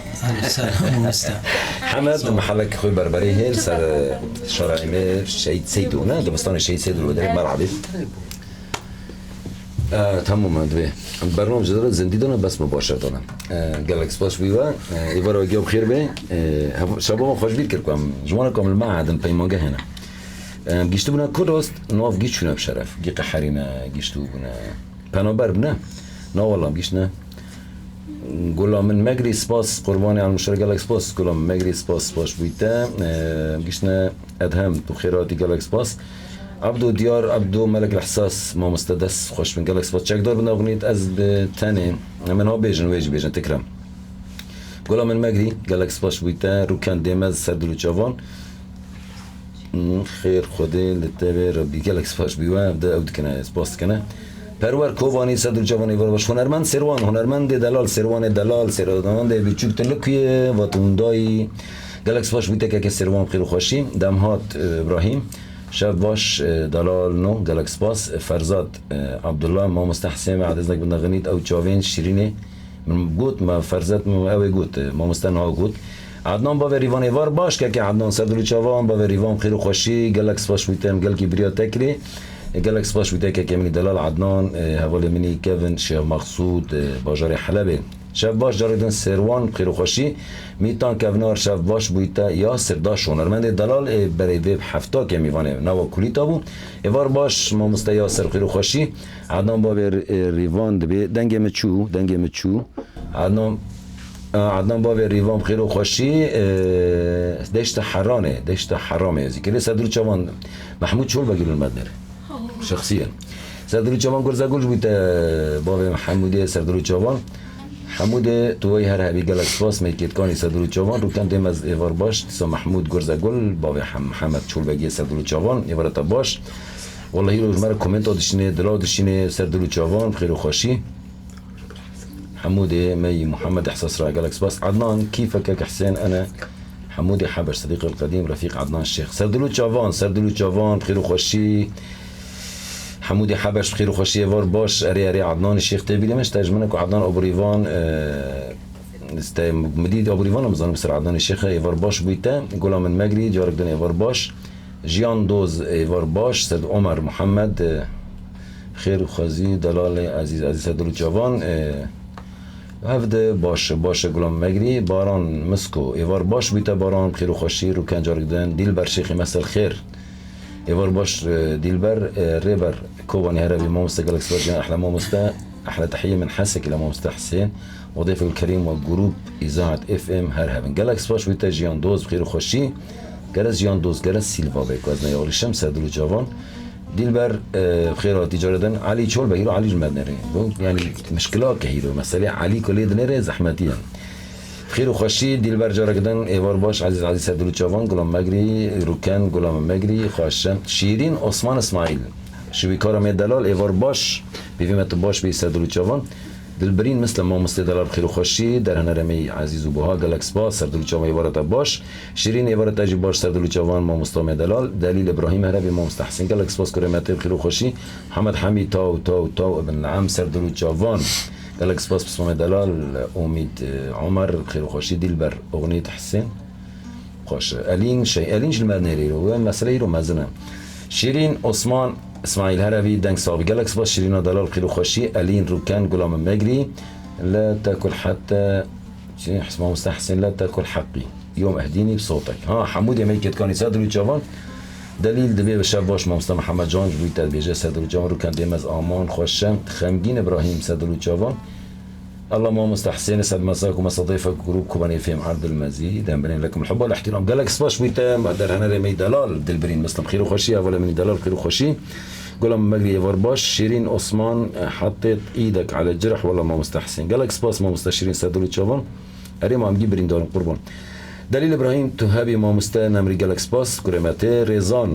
Selam, mamoste. Hemed mihelek xwe berberî hêl ser, e, şara Emê Şehîd Seydo ne? Dibistanê Şehîd Seydo li Wêderê merhabê. E, tamam, e, divê. Bernam ji dere zindî dana bes min başer dana. E, gelek spas wî ve. E, êvara we giya bi xêr be. E, hev-, şeva me xweşbîr kir ku em ji wana ku em li me hedin peymangehê ne. Em giştibûna ku rast, nav gî çûne bi şeref. Gî qeherîne, giştibûne. Penaber bine. Na wala, em giştine. Gula min Megrî spas, qurbanê Elmişer gelek spas. Gula min Megrî spas, spas bûyî te. Em giştine Edhem, tu xêr hatî gelek spas. Abdû Diyar, Abdû Melek Lehsas, mamoste dest xweş bin gelek spas. Çekdar bin navnît ez bi tenê. Em ha bêjin, wê jî bêjin, tikram. Gula min Megrî, gelek spas bûyî te. Rûken Dêmez, ser dil û çavan. Hmm, xêr Xwedê li te be, Rebbî gelek spas bî we, ev de ew dikine, spas dikine. Perwer Kobanî, Sedur Cavan, êvar baş. Hunermend Sêrwan, hunermendê delal, Sêrwanê delal, Sêrwanê biçûk te li ku ye, vatundayî. Gelek spas bî te keke Sêrwan, xêr û xweşî. Demhat, e, Îbrahîm, şev baş, e, delal no, gelek spas. E, Ferzad, e, Abdullah, mamoste Hesên ve, edêznek bin nexinît, ew çavên şîrînê. Min got, me ferzet min ew ê got, mamoste niha got. Ednan bavê Rîvan êvar baş, keke Ednan ser dil û çavan, bavê Rîvan xêr û xweşî, gelek spas bû te, em gelkî biriya te kirî. Gelek spas bû te, keke min î delal Ednan, e, hevalê min î Kevin, Şêx Mexsûd, e, bajarê Helebê. Şev baş, carek din Serwan, bi xêr û xweşî. Mîtan Kevnar, şev baş bûyî te. Yasir Daş, hunermendê delal ê berê vê bi hefta ke mîvanê nava kulîta bû. Êvar baş, mamoste Yasir, bi xêr û xweşî. Ednan bavê Rî-, Rîvan dibê, dengê min çû, dengê min çû. Ednan, e, Ednan bavê Rîvan, bi xêr û xweşî, e, deşta Heranê, deşta Heramê ez ê kirê. Serdar û Çavan, Mehmûd Çolbegî li me dinêre. Şexsiyen. Serdar û Çavan Gurzegul ji bo te bavê Hemûdê Serdar û Çavan. Hemûdê tu wey her hebî, gelek spas, mêkêtkanî Serdar û Çavan, Rûken Dêmez, êvar baş, dîsa Mehmûd Gurzegul, bavê Hem-, Mihemed Çolbegiyê Serdar û Çavan, êvara te baş. Wellahî îro ji me re komenta dişînê, dila dişînê, Serdar û Çavan, bi xêr û xweşî. Hemûdê mey Muhammed Ihsas ra gelek spas. Adnan, kîfeke ke Husên ene. Hemûdê Hebeş, Sediq el Qedîm, Refîq Adnan Şêx. Serdar û Çavan, Serdar û Çavan, bi xêr û xweşî. Hemûdê Hebeş, bi xêr û xweşî, êvar baş. Erê, erê, Adnan Şêx tê bîrê min, ji te ji min ku Adnan Aburîvan, e, te midî Aburîvan em zanim ser Adnan Şêx, êvar baş bûyî te. Gula min Megrî, carek din êvar baş. Jiyan Doz, êvar baş, Sed Omer Muhammed, e, xêr û xwezî, delalê ezîz, ezîz Serdar û Çavan, e, hev de baş, baş e Gulam Megrî, Baran Misko, êvar baş bûyî te Baran, xêr û xweşî, Rûken carek din, Dîlber Şêxî mesel xêr. Êvar baş, e, Dîlber, e, Rêber Kobanî her hebî mamoste gelek spas, ehla mamoste, ehla tehiyê min hesek ile mamoste Husên, Odêf el Kerîm ve grûp Îzahat F M her hebin. Gelek spas bûyî te Jiyan Doz, bi xêr û xweşî. Gere Jiyan Doz, gere Silva bê ku ez neyalişim, Serdar û Çavan. Dîlber, e, xêr hatî carê din. Elî Çolbegî, îro Elî ji me dinêrê. Bu, yanî, mişkilak e îro. Meselê Elî ku lê dinêrê zehmetî ye. Xêr û xweşî, Dîlber carek din, êvar baş, ezîz, ezîz Serdar û Çavan, Gulam Megrî, Rûken, Gulam Megrî, xweş e. Şîrîn Osman Îsmaîl. Şibîkara me delal, êvar baş, pêvî me tu baş bî Serdar û Çavan. Dilbirîn Mislim, mamostê delal, bi xêr û xweşî, derhenerê me yî ezîz û buha, gelek spas, Serdar û Çavan êvara te baş. Şîrîn, êvara te jî baş, Serdar û Çavan, mamosta me delal. Delîl Îbrahîm, her hebî mamosta Hesên, gelek spas kurê me tê, bi xêr û xweşî. Mihemed Hemî, taw, taw, taw, ibn Leam, Serdar û Çavan. Gelek spas, pisma me delal, Umîd, e, Omer, bi xêr û xweşî, Dîlber, Oxnît, Hesên. Xweş. Elîn şey, Elîn ji li me nêrî ro. Wê mesele îro mezin e. Şîrîn Osman Îsmaîl Herevî, deng sax bî. Gelek spas Şîrîna delal, xêr û xweşî. Elîn Rûken, Gulam Megrî. La tekul hetta, şey, Mamoste Hesên, la tekul heqî. Yom ehdînî bi sotek. Ha, Hemûdê me ketkanî Serdar û Çavan. Delîl dibê bi şev baş Mamoste Mihemed Can ji bo te dibêje Serdar û Çavan, Rûken Dêmez, Aman, xweş e. Xemgîn Îbrahîm, Serdar û Çavan. Allah mamoste Husênê sedmezak û mesedeyfek grûp Kobanê Fêm Erdilmezî, dem binên lekum hubba lihtiram. Gelek spas bûyî te, derhenerê me yî delal, Dilbirîn Mislim, xêr û xweşî, hevalê min yî delal, xêr û xweşî. Gulam Megrî êvar baş, Şîrîn Osman, e, hetê îdek ele cirh, wela mamoste Husên. Gelek spas mamoste Şîrîn, Serdar û Çavan. Erê, ma em gî birîndar in, qurban. Delîl Îbrahîm, tu hebî mamoste, nemrî, gelek spas, kurê me tê, Rêzan,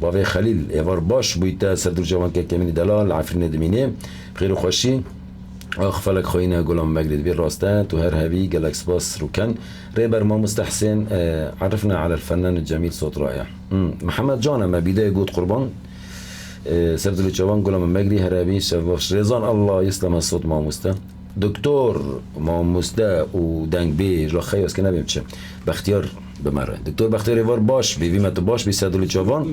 bavê Xelîl, êvar baş bûyî te, Serdar û Çavan kekê min yî delal, li Efrînê dimînê, xêr û xweşî. Ax felek xweyîne Gulam Megrî dibî, rast e, tu her hebî, gelek spas Rûken. Rêber Mamoste Husên, e, erifne alel fennen Cemîl Sotraya. Hmm. Mihemed Can e me bîdeyê got qurban. E, Serdar û Çavan, Gulam Megrî, her hebî, şev baş. Rêzan, Allah yıslama sot mamoste. Doktor Mamoste û dengbêj, la xeyas ke nebêm çi. Bextiyar bi me re. Doktor Bextiyar êvar baş bî, vî me tu baş bî, Serdar û Çavan.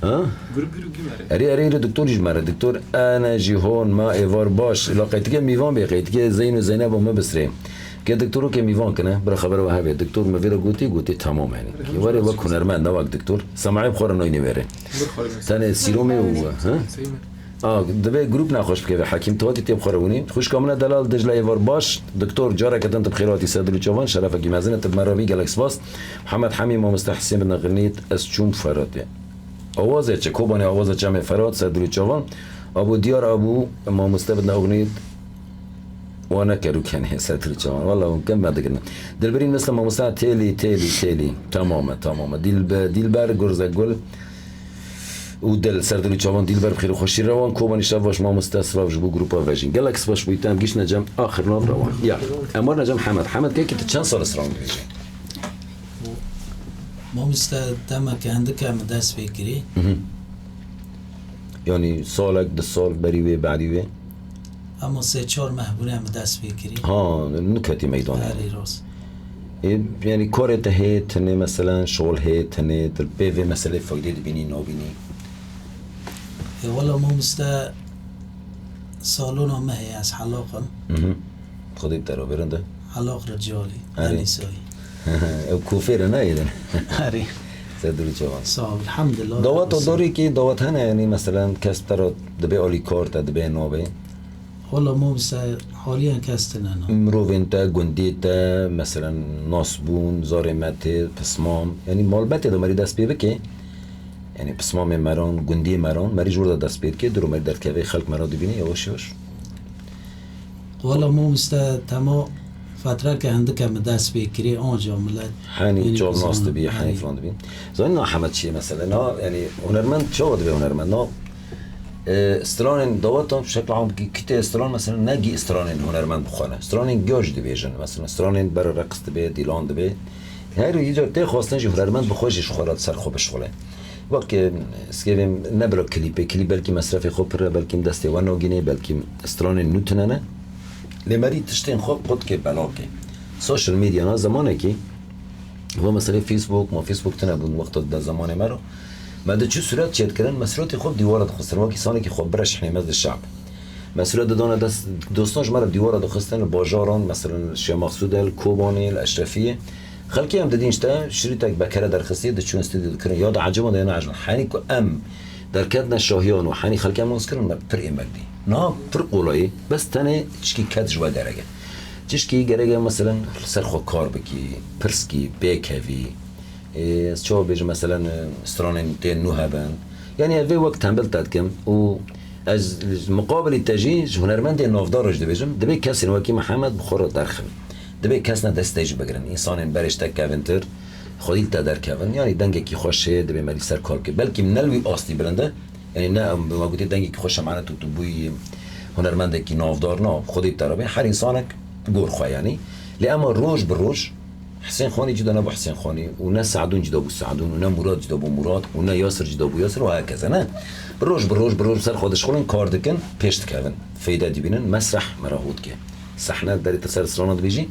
Ha? Grup, grup, gimare. Erê, erê, erê, doktor jî ji me re. Doktor, ene jî hon, ma êvar baş. La qeytike mîvan bê, qeytike Zeyn û Zeynebo me bisrê. Ke doktor ke mîvan kine, bira xebera we hebe. Doktor me vê re gotî, gotî tamam yani. Ki were wek hunermend, ne wek doktor. Semaê bi xwe re nayne were. Tenê sîromê û, ha? A, divê grup nexweş bikeve Hekîm. Tu hatî tê bi xwe re winî. Xwişka min e delal Dicle êvar baş. Doktor, careke din tu bi xêr hatî Serdar û Çavan. Şerefekî mezin e, tu bi me re bî, gelek spas. Mihemed Hemî, mamoste Hesên, bi nexinît, ez çûm Feratê. Awazê çi? Kobanê awaza çemê Ferat, Serdar û Çavan. Abu Diyar, Abu, mamoste bi nexinît. Wana kerû kenê Serdar û Çavan. Wala hûn kem me digirin. Dilbirîn Mislim, mamoste Têlî, Têlî, Têlî. Tamam e, tamam e. Dîlbe-, Dîlber, Gurze Gul. Û Dil, Serdar û Çavan, Dîlber, bi xêr û xweşî rewan. Kobanî şev baş mamoste, silav ji bo grupa Vejîn. Gelek spas bûyî te, em giştine cem axir nav rewan. Ya, em warine cem Hemed. Hemed, kekî tu çend sal sira dibêjî? Mamoste, demeke hindike min dest pê kirî. Mhm. Yanî salek, du sal berî wê, berî wê? Hema sê çar meh bûne min dest pê kirî. Ha, niketî meydanê. Erê, rast. Ê, yanî karê te hê, tenê meselen, şol hê, tenê, tu pê vê meselê faydê dibînî, nabînî? Ê, wela mamoste, salona me heye, ez helaq im. Mhm. Xwedê bi te re bêrin de. Elaq Ricalî, Erê. Enîsayî. Ew kofêre nayêrin. Erê. Ser dûrî çavan. Sağ ol, elhamdülillah. Dawet o dorî ki dawet hene, yanî meselen kes te re dibe alîkar te dibe nabê. Wala mamoste haliyen kes tine na. Mirovên te, gundiyê te, meselen nasbûn, zarê me tê, pismam. Yanî malbetê de merî dest pê bike. Yanî pismamê meran, gundiyê meran, merî ji wir de dest pê dike, dûro merî derdikeve, xelk mera dibîne, yavaş yavaş. Wala mamoste tema fetreke hindike min dest pê kirê, anca millet Henî çav nas dibî, henî filan dibî. Zanî na hemed çi ye mesele. Na, yanî hunermend çawa dibe hunermend? Na, e, stranên daweta şekla am ki kitê stran mesela ne gî stranên hunermend bixwene. Stranên goj dibêjin. Mesela stranên bera reqs dibe, dîlan dibe. Her îcar tê xwestin jî hunermend bi xwe jî ji xwe re ser xwe bişixule. Wek, e, skêvên ne bila klîpê, klîp belkî mesrefê xwe pir e, belkî destê we nagînê, belkî stranên nû tune ne. Lê merî tiştên xwe qut ke, bela ke. Social media na zemanekî, va meselê Facebook, ma Facebook tune bûn wexta di zemanê me re. Me di çi sûret çêdikirin, me sûretê xwe bi dîwara dixistin, wekî sanekî xwe bireşixnê me di şab. Me sûret didane dest dostan ji me re bi dîwara dixistin, li bajaran, meselen li Şêxmexsûdê, li Kobanê, li Eşrefiyê. Xelkê em didîn işte şirîtek bekere derxistî, diçûn stûdyo dikirin, ya dieciban de ya neeciban. Henî ku em derketine şahiyan û henî xelkê em nas kirin, me pir êmek dî. Niha pir qolayî, bes tenê tişkî ked ji we gerek e. Tişkî gerek e, meselen, li ser xwe kar bikî, pirs kî, bêkevî. Ê, ez çawa bêjim, meselen, e, stranên tê nû hebin. Yanî ez vê wek tembel te dikim û ez ji miqabilî te jî ji hunermendê navdar re jî dibêjim, divê kesên wekî Mihemed bi xwe re derxin. Divê kes ne dest te jî bigirin. Însanên berê ji te kevintir, xwedî li te derkevin. Yanî dengekî xweş heye, divê merî ser kar bike. Belkî ne li wî astî bilind e. Yanî ne, em, we gotî dengekî xweş e, mane tu, tu bûyî hunermendekî navdar, na, xwedî bi te re bê. Her însanek gor xwe yanî. Lê ema roj bi roj, Hisên Xanî cida nebû Hisên Xanî û ne Se'dûn cida bû Se'dûn û ne Murad cida bû Murad û ne Yasir cida bû Yasir û hekeze, ne? Bi roj, bi roj, bi roj ser xwe dişixulin, kar dikin, pêş dikevin. Feyde dibînin, mesreh me re hû dike. Sehne, berê te ser strana dibêjî,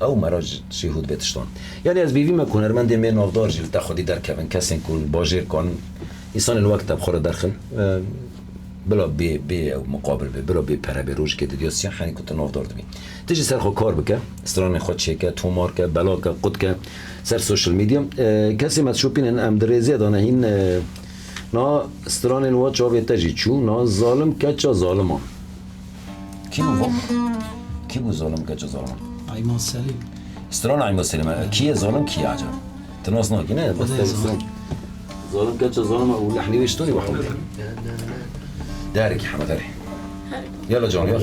ew me re ji, jê hû dibe tiştan. Yanî ez bêvî me ku hunermendê me navdar jî li te xwedî derkevin, kesên ku li bajêr kanin, însanên wek te bi xwe re derxin. E, Bila bê, bê ew muqabil be, bila bê pere be, rojekê didiya siya, henî ku tu navdar dibî. Tu jî ser xwe kar bike, stranên xwe çêke, tomar ke, bela ke, qut ke, ser social media. E, kesê me dişopînin, em di rêzê de ne hîn, e, niha stranên we çavê te jî çû, niha zalim keça zalima. Kî bû va? Kî bû zalim keça zalima? Eyman Selîm. Strana Eyman Selîm, e, kî ye zalim, kî ye acaba? Tu nas nakî ne? Xwedê zalim. Zalim keça zalima û lehnî wê ji to nî wahû. Derekî hema derê. Yala can, yala.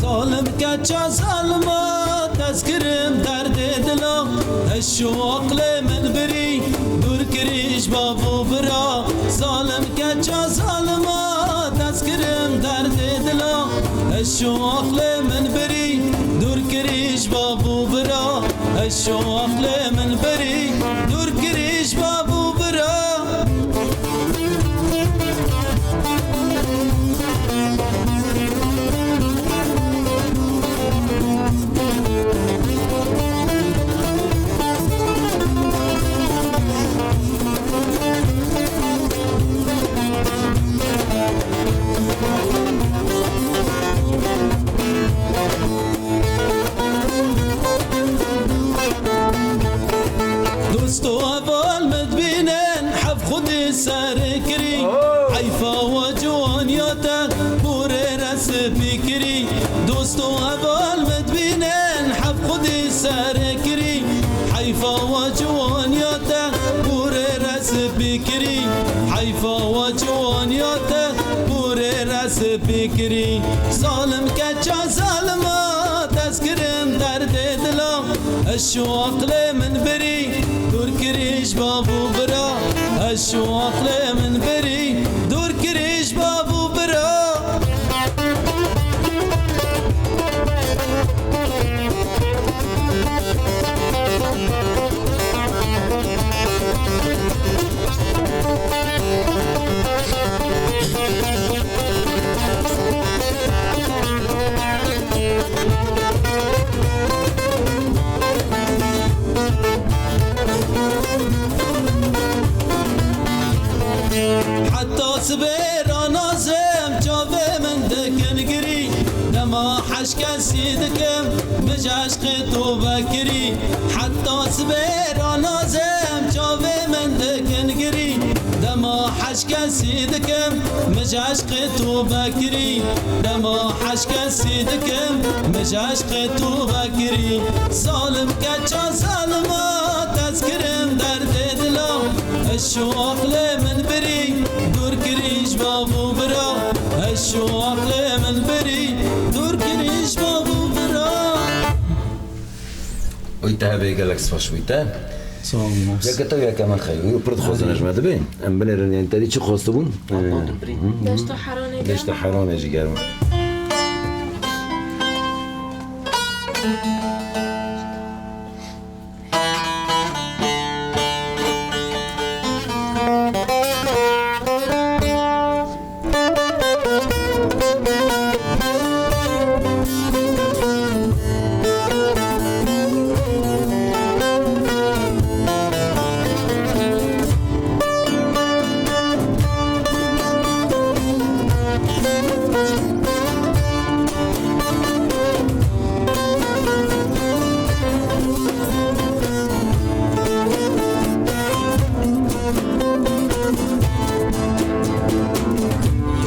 Zalim keça zalima, dest kirim derdê dila. Eş û aqlê min birî, dûr kirî ji bav û bira. Zalim keça zalima, dest kirim derdê dila. Eş û aqlê min birî, dûr kirî ji bav û bira. Eş û aqlê min birî, dûr kirî ji bav û bira. Dosto heval min dibînin, heft xwedî serê kirî. Heyfa we ciwaniya te, borê re spî kirî. Dosto heval min dibînin, heft xwedî serê kirî. Heyfa we ciwaniya te, borê re spî kirî. Heyfa we ciwaniya te, borê re spî kirî. Zalim keça zalima, te Ez kirim derdê dila, ez şû aqlê min birî, dûr kirî ji bav û bira. Ez şû aqlê min birî, dûr kirî ji bav û bira. Heta sibê ra nazim çavê min dikin girî. Dema heş kesî dikim, min ji eşqê to vekirî. Heta sibê ra nazim çavê min dikin girî. Dema heş kesî dikim, min ji eşqê to vekirî. Dema heş kesî dikim, min ji eşqê to vekirî. Zalim keça zalima, ez kirim derdê dila. Ez şû aqlê min birî, dûr kirî ji bav û bira. Ez şû aqlê min birî, dûr kirî ji bav û bira. Wî te hebe gelek spas wî te. Sağ olun. Yeke te yeke min xeyr. Wî pir dixwazin ez me dibê. Em binêrin, yani te dî çi xwestibûn? Deşta Heranê. Deşta Heranê jî germ.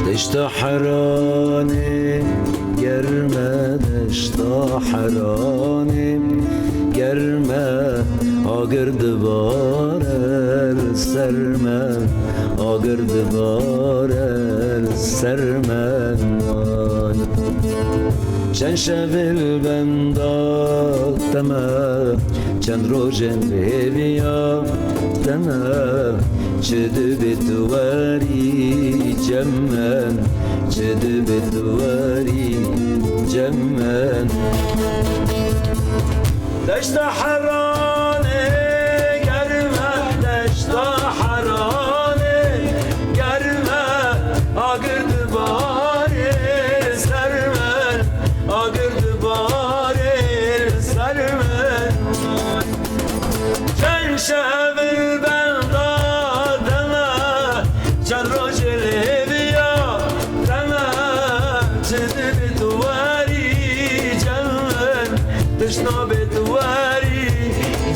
Deşta Heranê, germe deşta Heranê, germe agir dibare li ser me, agir dibare li ser me. Çend şev li benda te me, çend rojên hêviya te me, çi dibê tu werî cem min, çi dibê tu werî cem min. Deşta Heranê, germe deşta Heranê, germe agir dibare ser min, agir dibare ser min. Çend şev li benda te me, çend roj li hêviya te me, çi dibê tu werî cem min, tişt nabê tu werî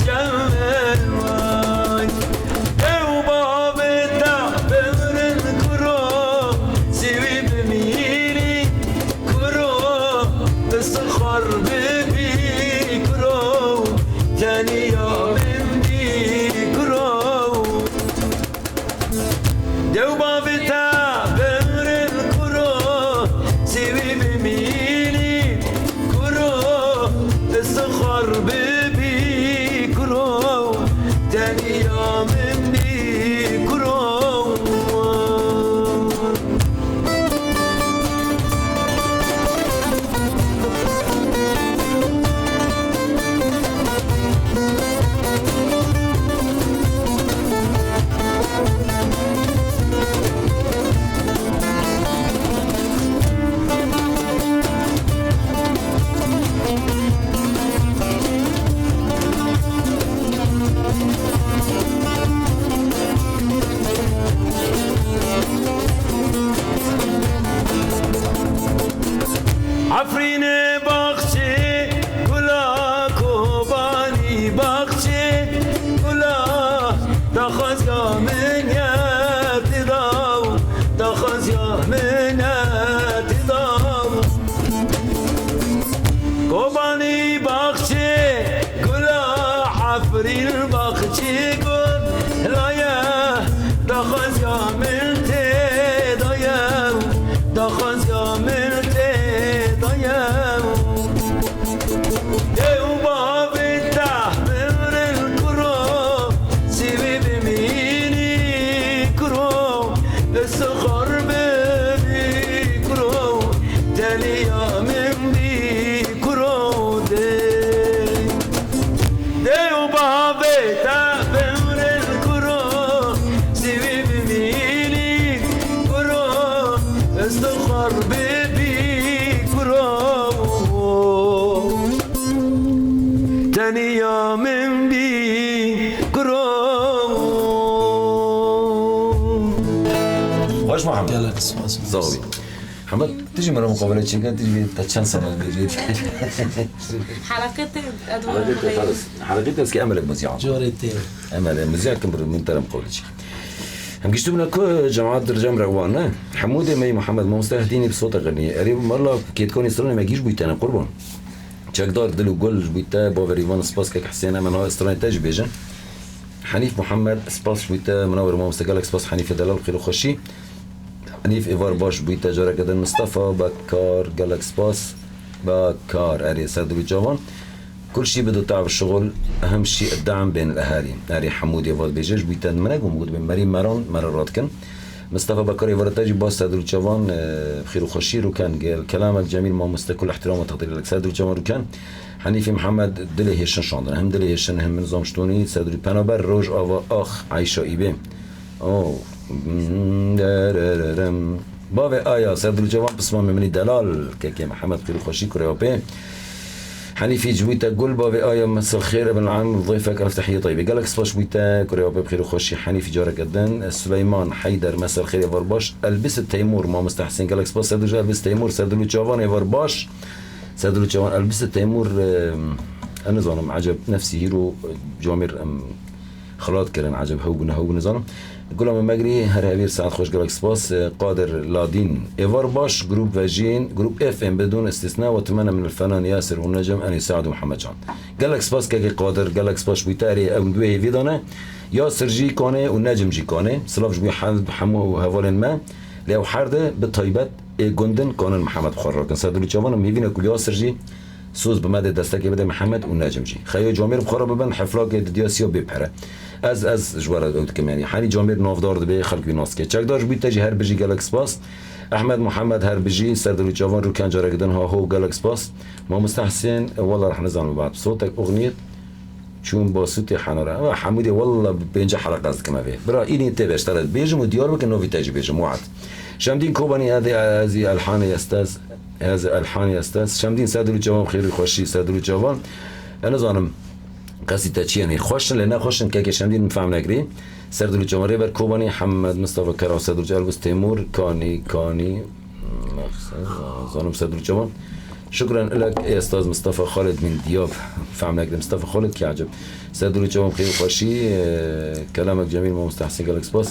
cem min. Vay. Ew bavê te bimirin kuro, sîwî bimînî kuro, tu sixwer bibî kuro, teniya min bî kuro. Dew bavê te bimirin kuro, sîwî bimînî kuro, tu sixwer bibî kuro, teniya min bî kuro. Efrînê baxçê gula, Kobanî baxçê gula, daxwaziya min ye tê daw, daxwaziya min ye tê daw. Kobanî baxçê gula, Efrîn baxçê gula ye, daxwaziya min tê daye, daxwaziya min tê daye. Dixwar bêbî kuro, teniya min bî kuro. Xweş Muhammed. Gelek spas. Sağ ol. Hemed, tu jî min re muqabele çêke, tu jî te çend sene bêjî. Heleqê te, Edwar Heleqê te, Bey. Xalis. Heleqê te eski emelek muzî. Corê tê. Emelek muzî kim bir min te re muqabele çêke. Em giştibûne ku cemaat di ricam re wan ne. Hemûdê me yî Muhammed, mamoste Hehdînî bi sota qirnî. Erê mala kêtkonî stranê me gîj bûyî tene qurban. Çekdar dil û gul ji bûyî te, baverî van spas kek Hesên, em niha stranê te jî bêjin. Henîf Muhammed, spas ji bûyî te, min awer mamoste gelek spas, Henîfê delal xêr û xweşî. Henîf êvar baş bûyî te, careke din Mistefa Bekar, gelek spas. Bekar, erê, ser dil û çavan. Kul şî bidu tav şixul, ehem şî dam bên li herî. Erê Hemûdê va dibêje, ji bo te min e ku min gotibê merî meran, me re radikin. Mistefa Bekarê va te jî baş ser dil û çavan, e, bi xêr û xweşî rûken gel. Kelamek Cemîl mamoste kul ihtiram û teqdîr lek ser dil û çavan rûken. Henîfî Mihemed dilê hêşin şandin. Hem dilê hêşin hem min zam ji tonî ser dil û penaber roj ava ax Eyşa îbê. Oh. Bavê aya, ser dil û çavan pismamê min î delal, kekê Mihemed xêr û xweşî kurê apê. Henîfî ji wî te gul, bavê aya, mesel xêr, ibn am, zeyfek, elf tehiye tayyibê. Gelek spas ji wî te, kurê apê bi xêr û xweşî, Henîfî careke din. Suleyman Heyder, mesel xêr, êvar baş. Elbis Teymur, mamoste Hesên, gelek spas, ser dil û Elbis Teymur, ser dil û çavan, êvar baş. Ser dil û çavan, Elbis Teymur, e, ez nizanim, eceb nefsî hîro, e, camêr, em, Xilat kirin, eceb hew bû, ne hew bû, nizanim. Gula me Megrî, her hevîr, saet xweş, gelek spas. Qadir Ladîn, êvar baş, grup vejîn, grup F M bidûn îstîsna, we timene min el fenan Yasir û Necem, enî Saad û Mihemed Can. Gelek spas kekê Qadir, gelek spas ji bo te, erê ew di wê hêvî de ne. Yasir jî kanê û Necim jî kanê. Silav ji bo he-, hemû hevalên me. Lê ew her di bi taybet ê gundin kanin Mihemed bi xwe re rakin. Ser dil û çavan em hêvî ne ku Yasir jî Soz bi me dê, destekê bide Mihemed û Necim jî. Xeyo camêr bi xwe re bibin, heflakê didiya siya bê pere. Ez, ez ji we re ew dikim, yanî herî camêr navdar dibe, xelk wî nas dike. Çekdar ji bo te jî her bijî, gelek spas. Ehmed Muhammed her bijî, ser dil û çavan, rûken careke din ha ho, gelek spas. Mamoste Hesên, wela reh nizanim bad. Sotek oxniyet, çûn basûtê henara. Eva Hemûdê, wela bi pênce heleqa ez dikim evê. Bira, înî tê beştara bêjim û diyar bikin, novî te jî bêjim. Wad. Şemdîn Kobanî, ez, ez, ez, Elhanê Estez. Ez Elhanî Estes. Şemdîn ser dil û çavan, xêr û xweşî ser dil û çavan. Ez nizanim qesî te çi ye, nê xweş in, lê ne xweş in, kekê Şemdîn min fehm nekirî. Ser dil û çavan Rêber Kobanî, Hemed Mistefa Keraw, ser dil û çavan Elbis Têmûr, Kanî, Kanî, zanim ser dil û çavan. Şukran ilek ê Estaz Mistefa Xalid min diyab fehm nekirî. Mistefa Xalid kî eceb. Ser dil û çavan xêr û xweşî, e, kelamek Cemîl Mamoste Hesîn, gelek spas.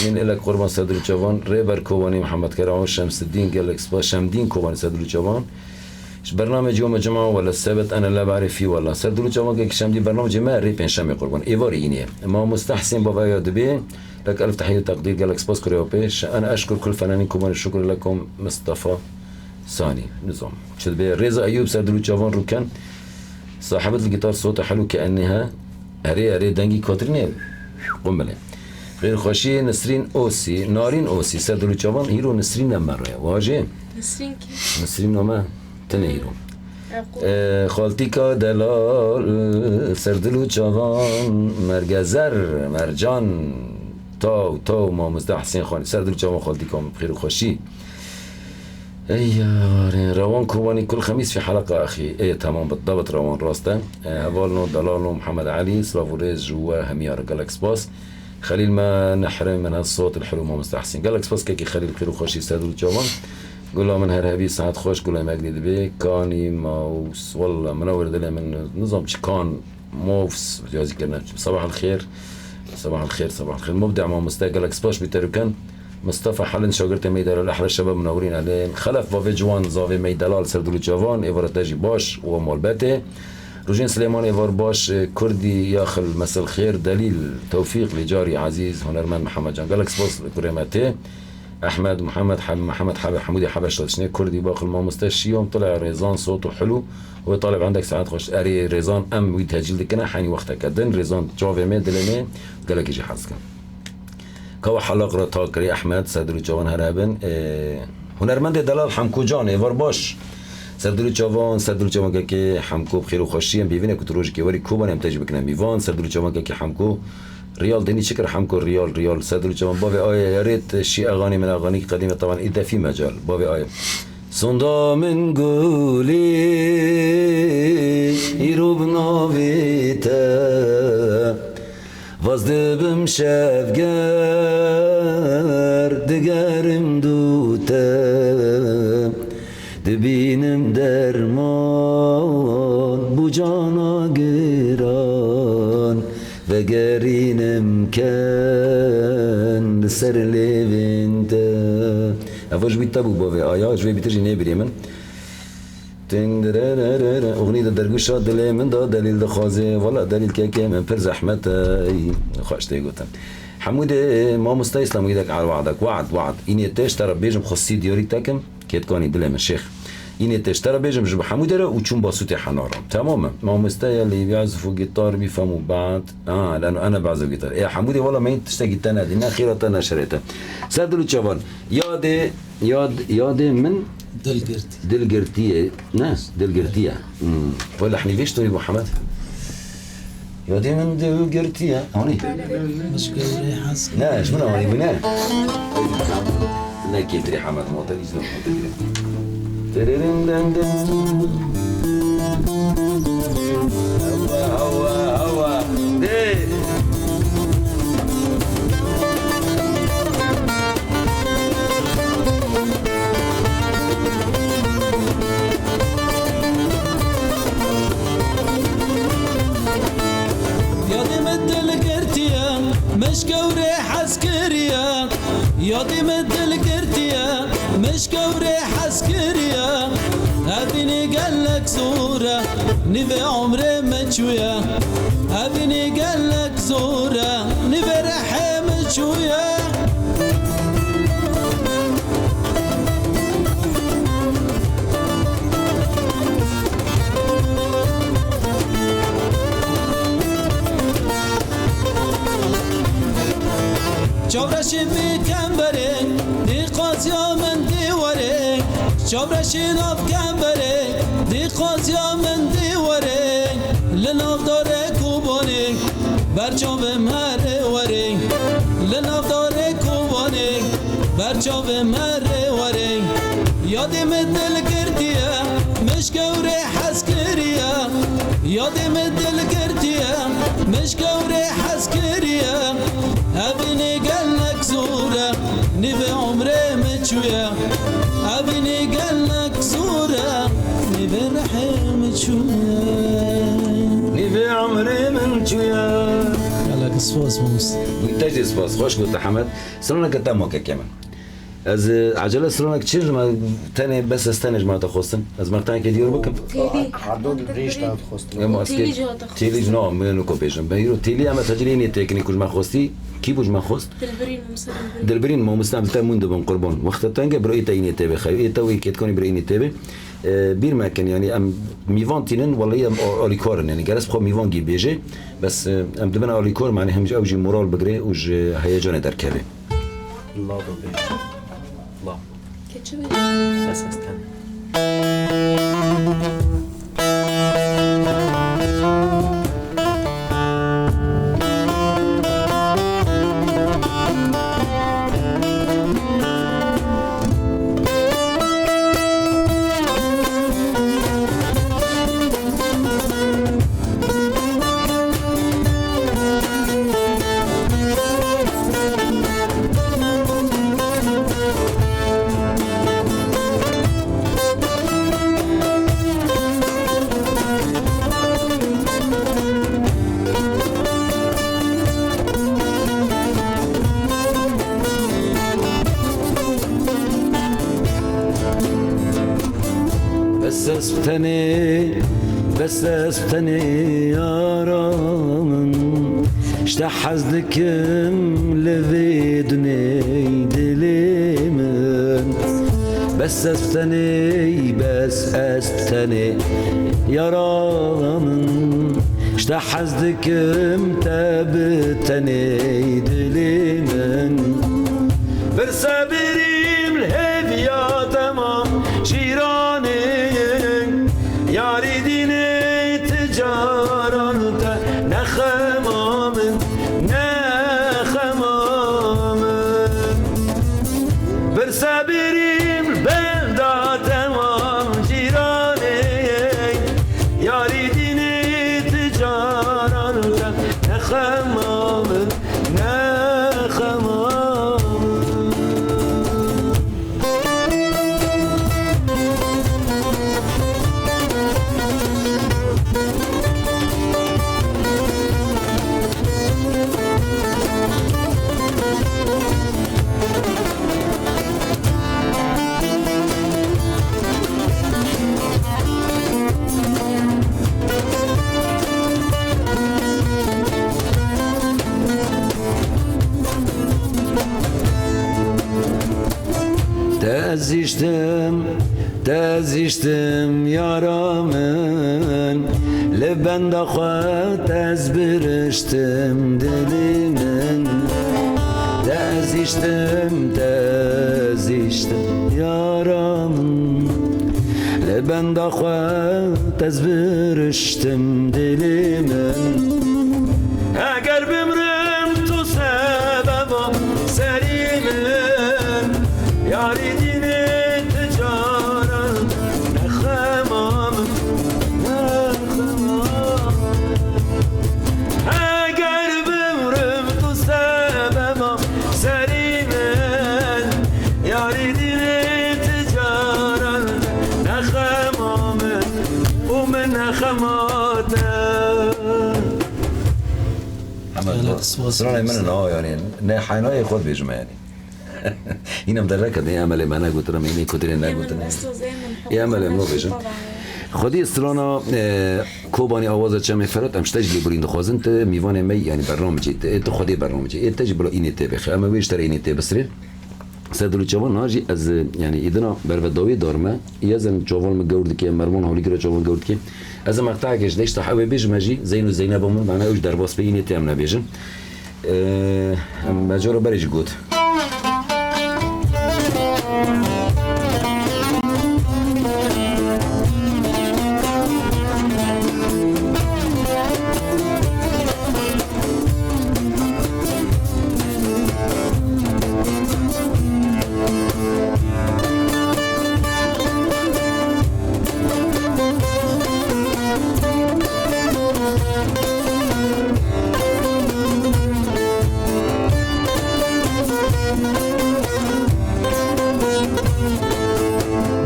Min ilek qurban ser dil û çavan, Rêber Kobanî, Mihemed Keraw, Şemsiddîn, gelek spas, Şemdîn Kobanî ser dil û çavan. Ji bernamê Cuma Cuma wele sebet ene lebarê fî wele. Ser dil û çavan kek Şemdîn bernamê me rê pênşemê qurban. Êvarê înê. Mamoste Hesên Bavaya dibê. Lek elf tehiye û teqdîr, gelek spas kurê pê. Ene eşkur kul fenanîn Kobanî şukur lekom Mistefa Sanî. Nizam. Çi dibê? Rêza Eyûb ser dil û çavan rûken. Sahibet li gitar sota helû ke enê he. Erê, erê, dengî Katrînê. Qumbilê. Xêr xweşî Nisrîn Osî, Narîn Osî, ser dil û çavan, hîro Nisrîn ne mero ye. Wajê? Nisrîn kî? Nisrîn name. Tine hîro. Yaqûb. Ee, xaltîka delal, ser dil û çavan, mergezer, mercan, taw, taw, mamoste Hesên Xanî, ser dil û çavan xaltîka min, xêr û xweşî. Ey yarê, Rewan Kobanî kul xemîs fî heleqa axî. Ê, temam, bi dawet Rewan rast e. E, hevalno, delalno, Mihemed Elî, silav û rêz ji we hemiya re, gelek spas. Xelîl me nehre min ez sot il hulu mamoste Hesîn. Gelek spas kekî Xelîl, xêr û xweşî ser dil û çavan. Gula min her hebî saet xweş, gula me gidî dibê. Kanî, maws, walla, min ew dilê min nizam çi kan. Movs, yazî kirine. Sabah el xêr. Sabah el xêr, sabah el xêr. Mubdî mamoste, gelek spas bi te rûken. Mistefa Helin, şagirtê me yî delal, ehla şebab munawirîn elên. Xelef bavê ciwan, zavê me yî delal, ser dil û çavan, êvara te jî baş û malbetê. Rojên Silêman êvar baş, e, Kurdî, Yaxil, mesel xêr, Delîl, Tewfîq, Lîcarî, Ezîz, hunermend Mihemed Can. Gelek spas kurê me tê. Ehmed, Muhammed, Heb-, Muhammed Habe-, Hemûdî Hebeş Dadişinê, Kurdî, Baqil, mamoste Şiyom, Tila Rêzan, Sot û Hulu, wê talib endek saet xweş. Erê Rêzan em wî tecîl dikine, henî wexteke din, Rêzan çavê me, dilê me, gelekî jî hez dikin. Kawa helaq re ta kirî Ehmed, ser dil û çavan her hebin. Ê, hunermendê delal Hemko Can, êvar baş. Ser dil û çavan, ser dil û çavan kekê Hemko bi xêr û xweşî, em bêvîne ku tu rojekê werî Kobanê em te jî bikine mîvan, ser dil û çavan kekê Hemko. Riyal dênî çi kir hemko riyal, riyal. Sedr û çavan bavê aye ya rêt şî eganî min eganî qedîme tavan î defî mecal. Bavê aye. Sonda min gulî îro bi navê te. Vaz dibim şevger digerim dû te. Dibînim derman bû cana giran. Vegerînim ken li ser lêvên te. Evo ji wî te bû bavê aya, ji wê bîtir jî nêbirî min. Ting dirererere. Oxnî de dergûşa dilê min de delîl dixwazê. Wela delîl kekê min pir zehmet e. Xweş tê gotin. Hemûdê mamosta Îslam wî dek erwaxdek. Wad, wad. Înê te ji te re bêjim xwesî diyarî tekim. Kêtkanî dilê min şêx. Înê te ji te re bêjim ji bo hemû dere û çûn basûtê henara. Temam e. Mamoste ya lê bî ezif û gitar bî fem û bad. Ha, leno ene bi ezif gitar. Ê hemû dê wala me tiştekî te nedî. Ne xêra te ne şerê te. Ser dil û çavan. Yadê, yad, yadê min Dilgirtî. Dilgirtî ye. Ne, dilgirtî ye. Hmm. Wala lehnî vê ji to yî Muhammed. Yadê min dilgirtiye. Anî? Mişkewrê hez. Ne, ji min anî bû ne. Ne kêtirî Hemed, motor îzno, motor îzno. Tiririn den den. Hawa, hawa, hawa. Dê. Yadê min dil girtiye, mişkewrê hez kiriye. Yadê min dil girtiye, mişkewrê hez kiriye. Evînî gelek zor e, nîvê umrê min çûye. Evînî gelek zor e, nîvê rehê min çûye. Çavreşî bi kemberê, dî qaziya min dî werê. Çavreşî nav kemberê, dî qaziya min dî werê. Li nav darê Kobanê, ber çavê me rê werê. Li nav darê Kobanê, ber çavê me rê werê. Yadê min dil girtiye, mişkewrê hez kiriye. Yadê min dil girtiye, mişkewrê hez kiriye. Evînî gelek zor e, nîvê umrê min çûye. Evînî gelek zor e, nîvê rehê min çûye. Nîvê umrê min çûye. Gelek spas, mamoste. Te jî spas, xweş gote Hemed. Straneke te ma kekê min. Ez, e, ecele stranek çi ji me tenê, bes ez tenê ji me te xwestin. Ez meqtenekê diyar bikim. Têlî. Erdal Rêş te dixwestin. Ema ez Têlî kê-, jî hate xwestin. Têlî jî na, min ko bêjim. Ben îro Têlî em e tecelê nê têkinî ku ji me xwestî. Kî bû ji me xwest? Dilbirîn, Musa Dilbirîn. Dilbirîn, mamoste em li te mûn dibin qurban. Wexta tenge bira ê te înê tê bê xew. Ê te wê kêtkanî bira înê tê bê. E, bîr me kin, yanî em mîvan tînin, welî em a-, alîkar in. Yanî ger ez bi xwe mîvan gî bêjê. Bes, e, em dibin alîkar, manî hem ji ew jî moral bigirê û ji heyecanê derkeve. La do bê. La. Keçi bê. Bes ez ten. Bes ez tenê, bes ez tenê yara min. Ji te hez dikim li vê dunê dilê min. Bes ez tenê, bes ez tenê yara min. Ji te hez dikim te bi tenê dilê min. Pirse birîm li hêviya dema cîranê. Yarî dînê ti caran te ne xema min, ne Sebirîm benda temam cîranê, yarî dînê ti caran re ne xemam in, ne xemam in. Te ez hiştim, te ez hiştim yara min, li benda xwe te ez biriştim dilê min. Te ez hiştim, te ez hiştim yara min, li benda xwe te ez biriştim dilê min. Eger bimrim tu sebeba serî min, yarî dînê ti caran ne xema min, ne xema min. Eger bimrim tu sebeba serî min, yarî dînê ti caran ne xema min û min ne xema te. Hemed, Gelek spas. Stranê min na, yanî ne heynayê xwe dibêjim, yanî. Înem dereke de emelê me negotine, me înê kutirê negotine. Ê emelê min bêjim. Xwedî strana, e, Kobanî Awaza Çemê Ferat, em ji te jî lêborîn dixwazin, tu mîvanê me, yanî bernamecê, tu, tu xwedê bernamecê. Ê te jî bila înê tê bixê. Em ê wê ji te re înê tê bisirê. Ser dil û çavan na jî ez, e, yanî îdina berve dawî dar me. Yezin çavan min gewr dike, Mervan holîkira çavan gewr dike. Ez ê meqteyekê ji deşta hewê bêjime jî, Zeyn û Zeyneba min, mana ew ji derbas be, înê tê em nebêjin. E, em me cara berê jî got.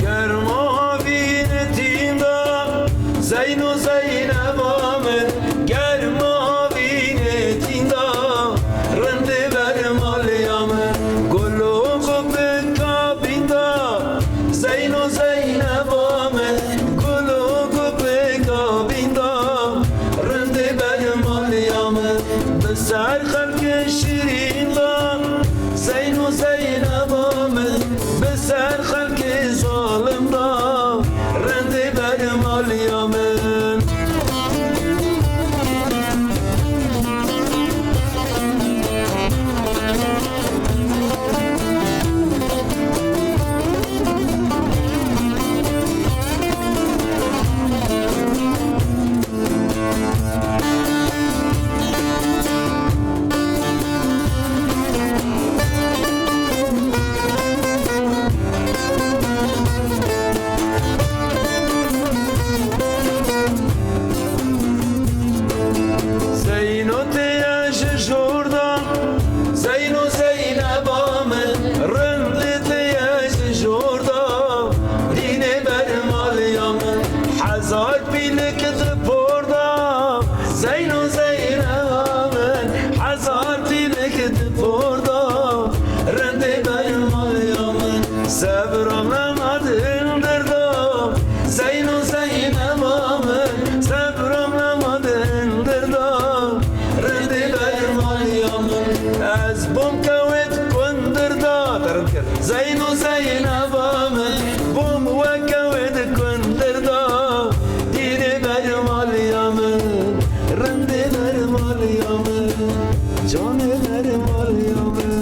Germa vînetîn da, Zeyn û Zeyneba min, germa vînetîn da, rindê ber maliya min, gul û gubika bîn da, Zeyn û Zeyneba min, gul û gubika bîn da, rindê ber maliya min, bi ser xelkê şirîn da, Zeyn û Zeyneba min, bi ser xelkê zalim da, rindê ber maliya min. Zeyno tê ye ji jor de, Zeyno Zeyneba min, rindê tê ye ji jor de, dînê ber maliya min, hezar pîlik di por de, Zeyno Zeyneba min, hezar pîlik di por de, rindê ber maliya min, sebra me ma di hundir de, Zeyno Zeyneba min, sebra me ma di hundir de, rindê ber maliya min, ez bûm kewê di kundir de, te rind kir. Zeyno Zeyneba min, bûm weke wê di kundir de, dînê ber maliya min, rindê ber maliya min, canê ber maliya min,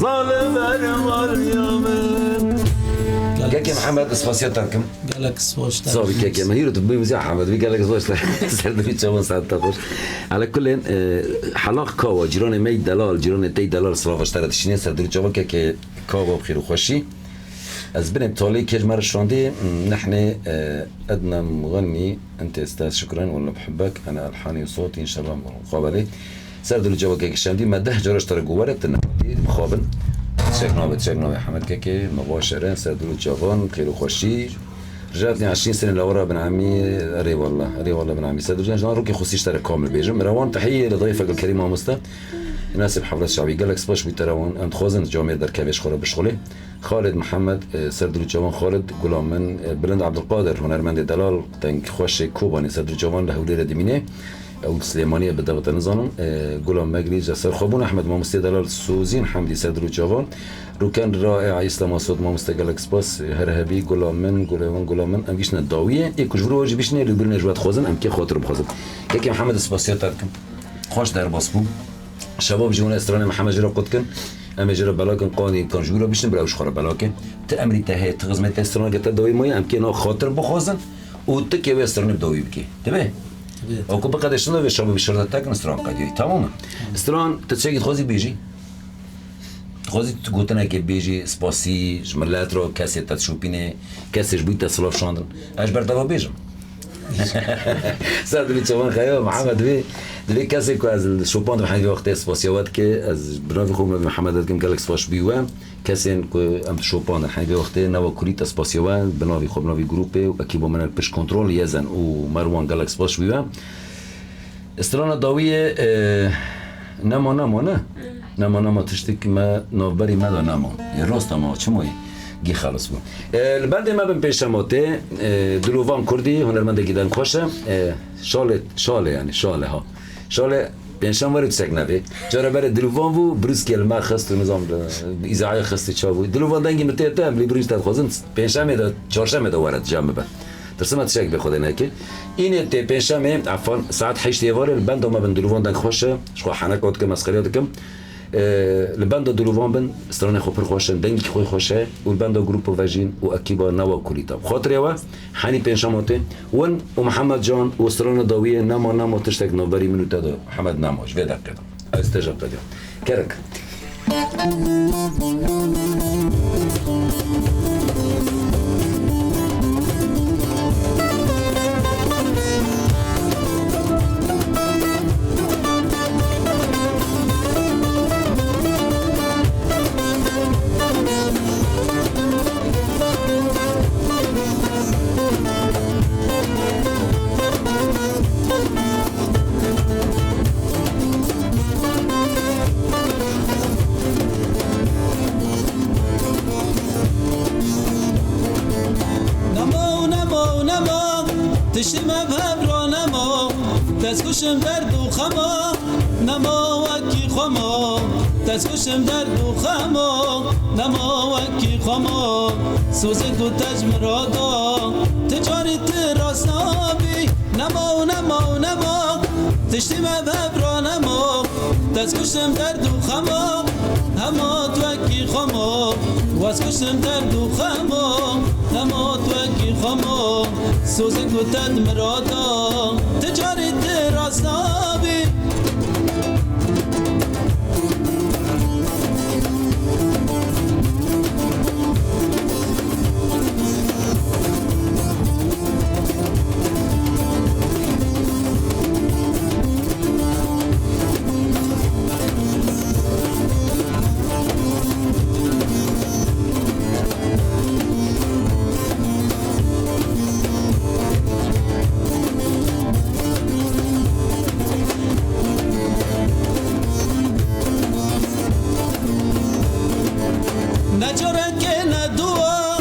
zalê ber maliya min. Gelek Mihemed, ez spasiya te dikim. Gelek spas. Sabî keke me hîro tu bimîze Hemed, vî gelek spas. Serdûrî çavan saet te xweş. Ala kulên, e, helaq kawa, cîranê me yî delal, cîranê te yî delal, silava ji te re dişîne, serdûrî çavan keke kawa bi xêr û xweşî. Ez binê talê kêj me re şandî, nehne, e, edna mugannî, ente estaz şukran, wala bihibbek, ana elhanî û sotî, înşallah, muqabelê. Serdûrî çavakeke şandî me deh cara ji te re guh were, tu nehatî, mixabin. Çek navê, çek navê Hemed keke, me baş ere, serdûrî çavan, xêr û xweşî. Rica dikin eşîn serê lawara bin Emî, erê wallah, erê wallah bin Emî. Serdûrî çavan, rokê xusî ji te re kamil bêjim. Rewan tehiyye li dayfek el Kerîm mamoste. Nasib Hafrez Şabî, gelek spas bû te rewan. Em dixwazin camêr derkevê ji xwe re bişxulê. Xalid Mihemed, e, serdûrî çavan Xalid, gula min, e, Bilind Ebdulqadir, hunermendê delal, deng xweşê Kobanê, serdûrî çavan li Hewlêrê dimîne. Ew Silêmaniyê bi dev te nizanim. E, Gulam Megrî, ji ser xwe bûn Ehmed, mamostê delal Sozîn Hemdî, serdûrî çavan. Rûken Rae, Îslama Sot, mamoste gelek spas. Her hebî, gula min, gula min, gula min. Em giştine dawiyê. Ê ku ji vir we jî bişîne, li birine ji we dixwazin, em kê xatir bixwazin. Kekê Mihemed, spasiya te dikim. Xweş derbas bû. Şebab jî hûn stranê Mihemed jî re qut kin. Em ê jî re belakin, qanî kan ji wî re bişînin, bira ew ji xwe re belakin. Ti emrî te heye, ti xizmetê straneke te dawî maye, em kê na xatir bixwazin. Û tu kê wê stranê bi dawî bikê. Dibe? Dibe. Oku biqede şino ve şabi bişirde tekin stran qediyoy. Tamam mı? Stran tu çekî dixwazî bêjî? Dixwazî tu gotinekê bêjî, spasî, ji milet re, kesê te dişopînê, kesê ji bo te silav şandin. Ez ji ber te ve bêjim. Ser dilî çavan xeya, Mihemed vê, divê kesê ku ez li şopandim hengê wextê spasiya we dike, ez bi navê xwe Mihemed dikim, gelek spas ji bo we. Kesên ku em dişopandin hengê wextê, Newa Kulî te spasiya we, bi navî xwe, bi navî grûpê û ekîba min el pişt kontrol, Yezen û Merwan gelek spas ji bo we. Strana dawiyê, e, nema, nema, ne? Nema, nema, tiştik me navberî me de nema. Ê, rosta me, çi moyê? Gî xelis bû. E, li bendê me bin pêşema tê, e, Dilovan Kurdî, hunermendekî deng xweş e. E, şalê, şalê yani, şalê ha. Şalê, pênşem were çek nevê. Cara berê Dilovan bû, brûskê li me xist û nizam, e, îzayê xist û çav bû. Dilovan dengî min tê te, em lê brûs te dixwazin, pênşemê de, çarşemê de were, cem bibe. Tirsima tişek bê Xwedê neke. Înê tê pênşemê, efan, saet heşt êvarê li benda me bin, Dilovan deng xweş e. Ji xwe heneka dikim, mesxeriya dikim. Ee, li benda Dilovan bin, stranê xwe pir xweş in, dengî xwe xweş e û li benda grûpo vejîn û ekîba Newa Kulîta. Xatirê we, henî pênşema tê. Win û Mihemed Can û strana dawiyê nema, nema tiştek navberî min û te de, Mihemed, nema, ji vê deqê de. Ez te jî qediya. Kerek. Nemo, nemo, nemo, tiştî me bi hev re nemo, dest kuşim derd û xemo, nemo wekî xwe mo, dest kuşim derd û xemo, nemo wekî xwe mo, sozê ku te ji min re da, ti carî ti rast nabî, nemo, nemo, nemo, tiştî me bi hev re nemo, dest kuşim derd û xemo, hema tu wekî xwe mo, wez kuşim derd û xemo, hema tu wekî xwe mo, sozê ku te di min re da, ti carî ti rast nabî. Ne careke ne duwa,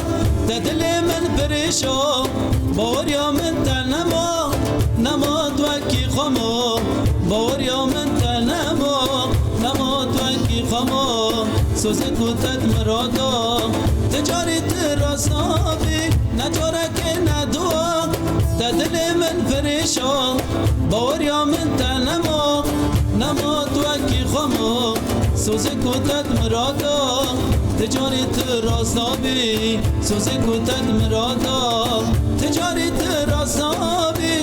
te dilê min birêşo, baweriya min te nema, nema tu wekî xwe mo, baweriya min te nema, nema tu wekî xwe mo, sozê ku te di min re da, ti carî ti rast nabî, ne careke ne duwa, te dilê min birêşo, baweriya min te nema, nema tu wekî xwe mo, sozê ku te di min re da. Ti carî ti rasta bî, sozê ku te di min ra da. Ti carî ti rasta bî.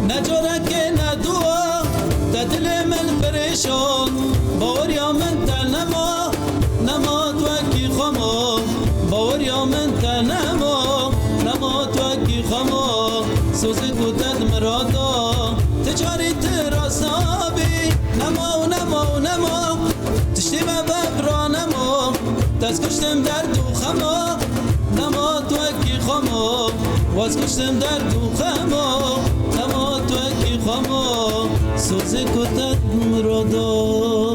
Ne carekê ne duwa, te dilê min perêşan, baweriya min te nema, nema tu wekî xwe ma, baweriya min te nema, nema tu wekî xwe ma, sozê ku te di min ra da, ti carî ti rasta bî, nema û nema û nema, tiştê me be bira nema, te ez kuştim derd û xema, nema tu wekî xwe ma, ez kuştim derd û xema, nema tu wekî xwe ma, sozê ku te di min ra da.